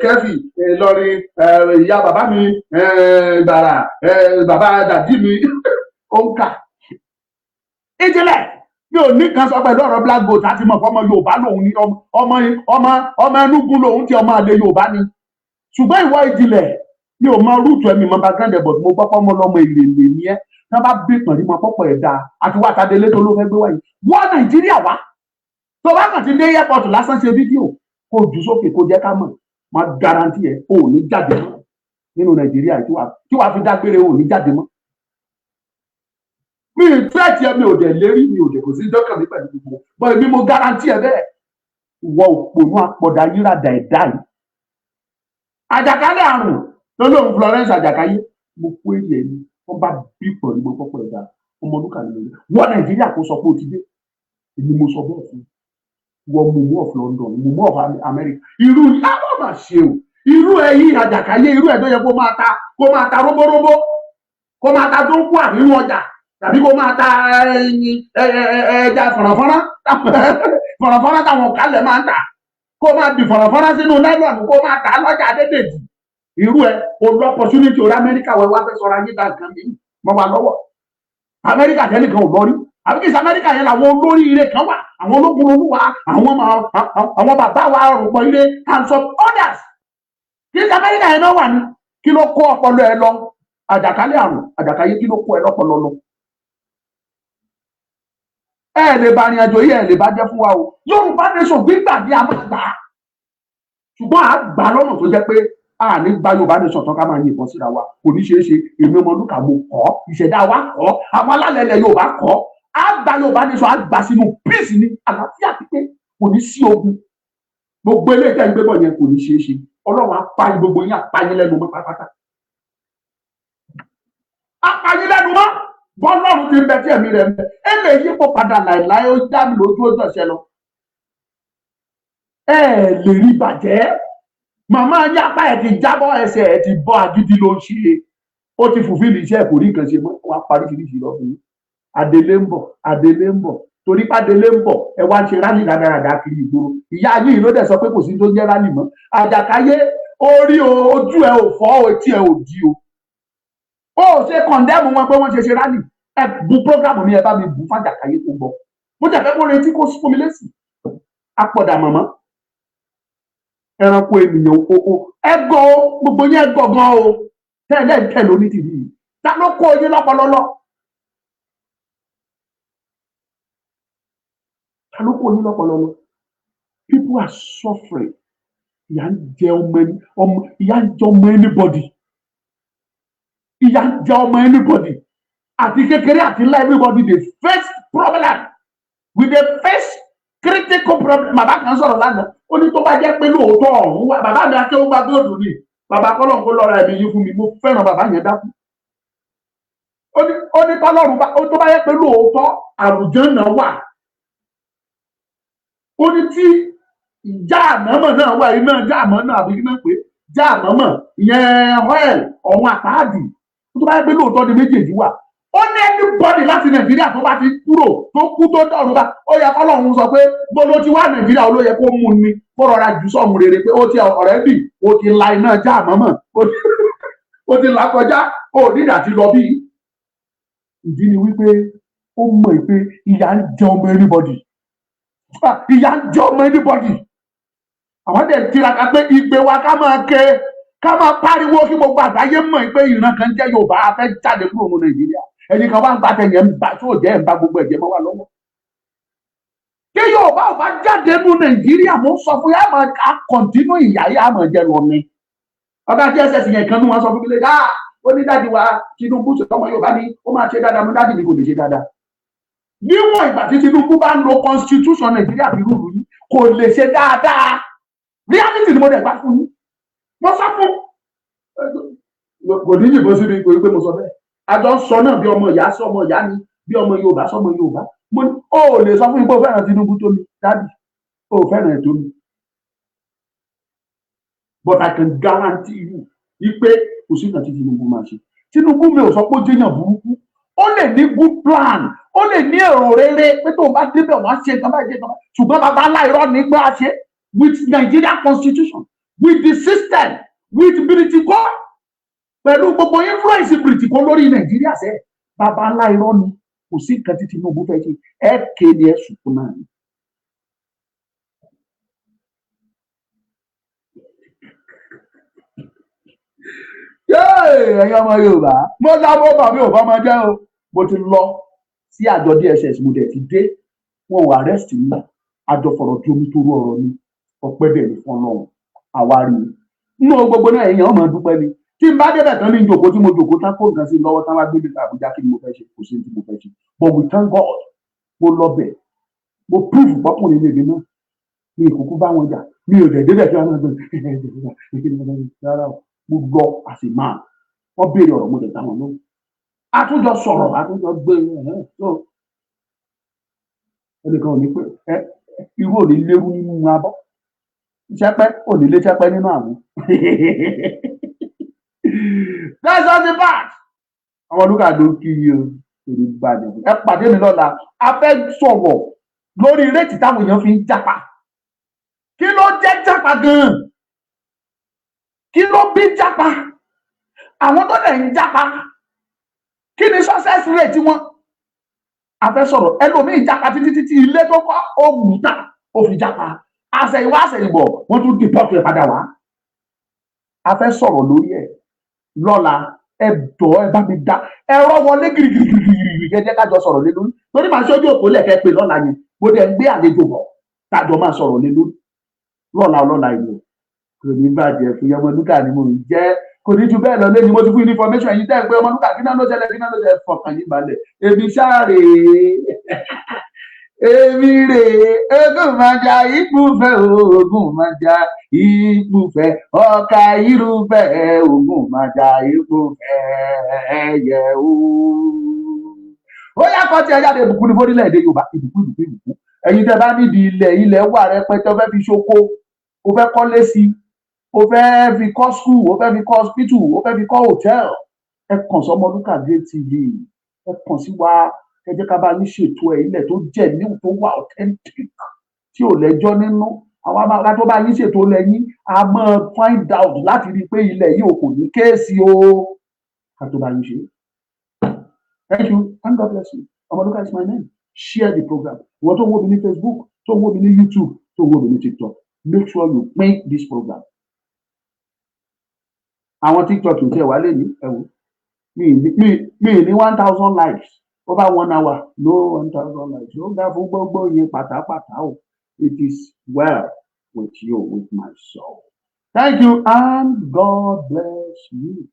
Speaker 7: Kẹfì Ìlọrin, ìyá bàbá mi Ìgbàrà, bàbá dàdí mi ó ń kà. Ìjìnlẹ̀ mi ò ní kan sọ pẹ̀lú ọ̀rọ̀ Black Goat àti mọ̀ fọmọ Yorùbá lòun ní, ọmọ ọmọ ọmọ Enugu lòun tí ọmọ àlè Yorùbá ni. Ṣùgbọ́n ìwọ ìjìnlẹ̀, mi ò mọ root ẹ̀, mi mọ background ẹ̀, but mo gbọ́ pọ́ mọ́ lọ́mọ ìrèlè ní ẹ́. Tí wọ́n bá bí pọ̀nrí mọ pọ́pọ̀ ẹ̀ dáa àti wá tadélé tó ló fẹ́ gbé wáyé wọ́n Nàìjíríà wá, tó bá kàn ti dé airport lásán, ṣe fídíò kó jù sókè, kó jẹ́ ká mọ̀. Máa guarantee ẹ̀, o ò ní jáde mọ́ nínú Nàìjíríà tí wàá fi dágbére, o ò ní jáde mọ́. Mi ì threat ẹ, mi ò dẹ̀ lérí, mi ò dẹ̀ kò sí dọ́kàn mi pẹ̀lú gbogbo bọ́. Èmi mo guarantee ẹ bẹ́ẹ̀. Ìwọ òpònú apọ̀dà yírádà ẹ̀dá yìí, àjàkálẹ̀ àrùn tó lóun Florence àjàkáyé, mo kó èrè ẹni wọ́n bá bí pọ̀ ní mo kọ́kọ́ ẹ̀dá ọmọlúkà ní lórí wọ́n Nàìjíríà kó sọ pé ó ti dé. Èmi mo sọ bẹ́ẹ̀ fún wọ́n. Mumu of London, Mumu of America, irú yàrá mà ṣe o. Irú ẹ yìí, àjàkáyé, irú ẹ tó yẹ kó máa ta, kó máa ta róbóróbó, kó máa ta dóńkù nínú ọjà, tàbí kó máa ta ẹja fọ̀nàfọ́nà fọ̀nàfọ́nà táwọn kálẹ̀ máa ń tà, kó máa di fọ̀nàfọ́nà sínú nylon, kó máa tà á lọ́jà Adédèjì. Irú ẹ o lọ opportunity orí Amẹ́ríkà wẹ wá fẹ́ sọ̀rọ̀ ayé dá nǹkan mi mọ́ wa lọ́wọ́. Amẹ́ríkà tẹ́nìkan ò lọ rí, àbí kìí ṣe Amẹ́ríkà yẹn làwọn olóríire kan wà, àwọn ológun olúwa, àwọn bàbá wa rògbò ire and some others. Kìí ṣe Amẹ́ríkà yẹn náà wà ní? Kí ló kó ọpọlọ ẹ lọ? Àjàkálẹ̀ àrùn, àjàkáyé, kí ló kó ẹ lọ́pọlọ lọ? Ẹ lè bá arìnrìn àjò yìí, ẹ lè bá jẹ́ fún wa o. Yorùbá nation gbígbà ní a máa gbà á, ṣùgbọ́n à gbà lọ́nà tó jẹ́ pé a ní gba Yorùbá nation tán ká máa yìnbọn síra wa, kò ní ṣeé ṣe. Èmi Ọmọlúkà, mo kọ́ ìṣẹ̀dá wa, kọ́ àwọn alálẹ̀ ilẹ̀ Yorùbá, kọ́ á gba Yorùbá nation, á gbà sínú peace ní àlàáfíà pípé, kò ní sí ogun. Gbogbo eléyìí tẹ́ ń gbé bọ̀ yẹn kò ní ṣeé ṣe. Ọlọ́run á pa gbogbo yín, á pa yín lẹ́nu mọ́ pátápátá, á pa yín lẹ́nu mọ́. Bọ́lọ́run ti ń bẹ tí ẹ̀mí rẹ̀ ń bẹ, ẹ lè yípo padà láìláì. Ó dá mi lójú, ó jọ̀ṣẹ́ lọ. Ẹ lè rí bàjẹ́. Màmá yín, apá ẹ̀ ti jábọ́, ẹsẹ̀ ẹ̀ ti bọ́, agídí ló ń ṣe. Ó ti fulfill iṣẹ́, kò rí nǹkan ṣe mọ́. Wàá parí kìrìsì lọ fún yín. Adélé ń bọ̀, Adélé ń bọ̀, torí pàdélé ń bọ̀, ẹ wá ń ṣe rally rádaràdà kiri ìgboro. Ìyá yìí ló dẹ̀ sọ pé kò sí tó ń jẹ́ rally mọ́. Àjàkáyé orí o, ojú ẹ ò fọ́, etí ẹ ò di o. Ó ṣe condemn wọn pé wọ́n ṣe ṣe rally. Ẹ bu program mi, ẹ bá mi bù fàjàkáyé tó gbọ́. Mo jẹ́ fẹ́ kó retí kó fún mi lésì. Apọ̀dà mọ̀mọ́, ẹranko ènìyàn o o, ẹ gọ̀ o, gbogbo yẹn gọ̀ gan o. Tẹ́lẹ̀ tẹ́lẹ̀ onítìrí yìí, ta ló kó yín lọ́pọlọlọ? Ta ló kó yín lọ́pọlọlọ? People are suffering. Ìyà ń jẹ ọmọ ẹni ọmọ, ìyà ń jẹ ọmọ anybody, ìyà ń jẹ ọmọ anybody, àti kékeré àti ńlá. Everybody dey face problem, we dey face critical problem. Bàbá kan sọ̀rọ̀ lánàá, ó ní tó bá jẹ́ pé lóòótọ́ ọ̀hún wá. Bàbá mi akéwọ́gbà góòdù ni bàbá, kọ́lọ́n kó lọ́ra ẹ̀mí yín fún mi. Mo fẹ́ràn bàbá yẹn dákú. Ó ní tọ́lọ́run bá tó bá yẹ pé lóòótọ́ àlùjànnà wà, ó ní tí ìjà ànámọ̀ náà wà, iná ìjà àmọ́ náà, àbí iná pé já ànámọ̀ ìyẹn oil ọ̀hún àpáàdì, tó bá yẹ pé lóòótọ́ ni méjèèjì wà, ó ní anybody láti Nàìjíríà tó bá ti kúrò, tó kú, tó dọ̀run bá, ó yẹ kọ́lọ́run sọ pé gbọ́dọ̀ ti wá Nàìjíríà, ó ló yẹ kó mú ni, kó rọra jù sọ́ọ̀mù rere pé ó ti ọ̀rẹ́ bì, ó ti la iná já àmọ́mọ́, ó ti là kọjá, ó nígbà tí lọ bí. Ìdí ni wípé ó mọ̀ pé ìyà ń jẹ ọmọ anybody, ìyà ń jẹ ọmọ anybody. Àwọn dẹ̀ tiraka pé ìgbé wa, ká máa ké, ká máa pariwo kí gbogbo àgbáyé mọ̀ pé ìran kan jẹ́ Yorùbá, a fẹ́ jáde kúrò ní Nàìjíríà. Ẹ̀yin kan wá ń gba tẹ̀yẹ̀ ń ba tó jẹ́ ẹ̀ ń ba gbogbo ẹ̀jẹ̀ mọ́ wa lọ́wọ́. Kí Yorùbá ò bá jáde nínú Nàìjíríà, mo ń sọ fún yà, máa ká continue ìyá yà máa jẹ lọ ni. Ọ̀gá DSS yẹn kan ní wọn sọ fún mi lé dáa, ó ní daddy wa Tinubu ṣe ọmọ Yorùbá ni, ó máa ṣe dáadáa. Mo daddy mi kò lè ṣe dáadáa. Níwọ̀n ìgbà tí Tinubu bá ń lo constitution Nàìjíríà fi rule yín, kò lè ṣe dáadáa. Reality ni mo dẹ̀ gbà fún yín. Mo sọ fún, kò ní yìnbọn síbi, kò ní pé mo sọ bẹ́ẹ̀. Àjọ ń sọ náà bí ọmọ ìyá sí ọmọ ìyá ni, bí ọmọ Yorùbá sọmọ Yorùbá. Mo ní ó lè sọ fún mi pé o fẹ́ràn Tinubu tó mi, daddy, o fẹ́ràn ẹ̀ tó mi, but I can guarantee you wípé kò sí nǹkan tí Tinubu máa ṣe. Tinubu, mi ò sọ pé ó jẹ́yàn burúkú. Ó lè ní good plan, ó lè ní èrò rere pé tó o bá débẹ̀, wọ́n á ṣe nǹkan báyìí, ṣe nǹkan báyìí, ṣùgbọ́n bàbá aláìrọ́ ní gbá ṣe. With Nigeria constitution, with the system, with Britico, pẹ̀lú gbogbo influence Britico lórí Nàìjíríà sẹ́, bàbá aláìrọ́ ni. Kò sí nǹkan tí Tinubu fẹ́ ṣe. Ẹ kéde ẹ sùkún náà ni. Ẹ̀yin ọmọ Yorùbá, mo lọ, mo bọ̀, mi ò bọ́ ọmọ jẹ́ o. Mo ti lọ sí àjọ DSS, mo dẹ̀ ti dé. Wọn ò arrest mi. Àjọ fọ̀rọ̀ ju omi tó rú ọ̀rọ̀ ni. Ọpẹ́ dẹ̀ ní fún Ọlọ́run, àwa rí i nínú gbogbo náà. Èèyàn ọmọ dúpẹ́ ni. Tí n bá débẹ̀ tán ní ìjòkó tí mo jòkó tán, kó nǹkan sí lọ́wọ́ tán, wá gbé mi sí Àbújá, kí ni mo fẹ́ ṣe? Kò sí ní tí mo fẹ́ ṣe. But we thank God, mo lọ bẹ̀, mo prove pọ́kùnrin lèmi náà. Mi ì kúkú bá wọn jà, mi ò dẹ̀ débẹ̀ kí wọn máa gbé rárá o. Mo lọ as a man, wọ́n béèrè ọ̀rọ̀, mo dẹ̀ dá wọn lóhùn, àtúnjọ sọ̀rọ̀, àtúnjọ gbé. Ẹnìkan ò ní pé ẹ irú ò ní lérú nínú abọ́, sẹpẹ́ ò ní lé sẹpẹ́ nínú àwọn. That's all the part. Àwọn olùkà ló kí yín o, èrè gbàdé. Ẹ pàdé mi lọ́la. A fẹ́ sọ̀rọ̀ lórí rate táwọn èèyàn fi ń jápa. Kí ló jẹ́ jápa gan-an? Kí ló bí jápa? Àwọn tó dẹ̀ ń jápa, kí ni success rate wọn? A fẹ́ sọ̀rọ̀. Ẹlòmíì jápa títí títí, ilé tó kọ́, ó wù tà, ó fi jápa. Àṣẹ̀yìnwá àṣẹ̀yìnbọ̀, wọ́n tún deport ẹ̀ padà wá. A fẹ́ sọ̀rọ̀ lórí ẹ̀ lọ́la. Ẹ jọ̀ọ́, ẹ bá mi dá ẹ̀rọ wọlé girigirigirigiri, kẹ́ jẹ́ kájọ sọ̀rọ̀ lé lórí, torí màá ṣojú òkú lẹ̀kẹ́ pé lọ́la yẹn. Mo dẹ̀ ń gbé àlejò bọ̀ kájọ máa sọ̀rọ̀ lé lórí lọ́la ọlọ́la. Ìlú kò ní bàjẹ́ fún Ọmọlúkà ni mo ń jẹ́. Kò ní ju bẹ́ẹ̀ lọ lẹ́ni. Mo ti fún yín ní information yìí tẹ́ ẹ pé Ọmọlúkà, kí náà ló ṣẹlẹ̀? Kí náà ló ṣẹlẹ̀? Fọkàn yín balẹ̀. Èmi ṣáàrè, èmi rè ogun máa ja ìkúfẹ́, ogun máa ja ìkúfẹ́, ọkà irúfẹ́, ogun máa ja ìkúfẹ́ ẹyẹ o. Ó yá, kọ́ tí ẹ jáde. Ìbùkún ní fórílẹ̀-èdè Yorùbá. Ìbùkún, ìbùkún, ìbùkún. Ẹ̀yin tẹ́ bá nídìí ilẹ̀, ilẹ̀ wà rẹpẹtẹ. O fẹ́ fi ṣoko, o fẹ́ kọ́lé sí, o fẹ́ fi kọ́ school, o fẹ́ fi kọ́ hospital, o fẹ́ fi kọ́ hotel, ẹ kàn sí Ọmọlúkà Great TV. Ẹ kàn sí wa, ẹ jẹ́ ká bá yín ṣètò ẹ̀. Ilẹ̀ tó jẹ́ ní tó wà authentic, tí ò lẹ́jọ́ nínú, àwọn amára tó bá yín ṣètò lẹ́yìn, a máa find out láti rí i pé ilẹ̀ yìí ò kò ní case o, ká tó bá yín ṣe. Thank you and God bless you. Ọmọlúkà is my name. Share the program. Ìwọ tó ń wò mí ní Facebook, tó ń wò mí ní YouTube, tó ń wò mí ní TikTok, make sure you pín this program. Àwọn TikTok ò tiẹ̀ wá lé ní ẹ wò mi ní 1,000 likes over one hour, no 1,000 likes. Ó ga fún gbogbo yín pátápátá o. It is well with you, with my soul. Thank you and God bless you.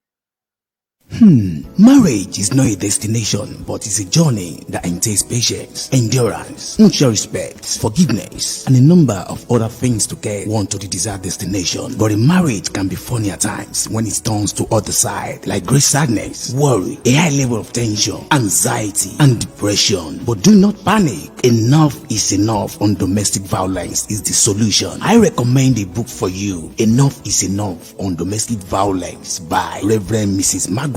Speaker 8: Marriage is not a destination, but it's a journey that entails patience, endurance, mutual respect, forgiveness, and a number of other things to get one to the desired destination. But a marriage can be funny at times when it turns to other side, like great sadness, worry, a high level of tension, anxiety, and depression. But do not panic. Enough is Enough on Domestic Violence is the solution. I recommend a book for you. Enough is Enough on Domestic Violence by Reverend Mrs. Margaret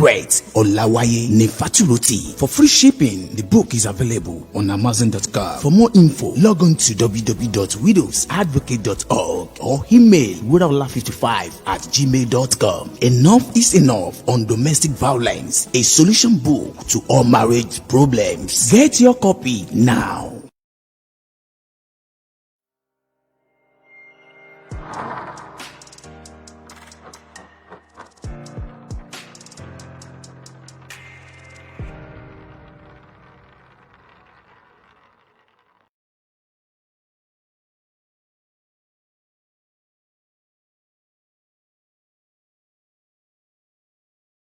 Speaker 8: Olawaye Nefaturoti. For free shipping, the book is available on Amazon.com. For more info, log on to www.widowsadvocate.org or email widowola55@gmail.com. Enough is Enough on Domestic Violence, a solution book to all marriage problems. Get your copy now.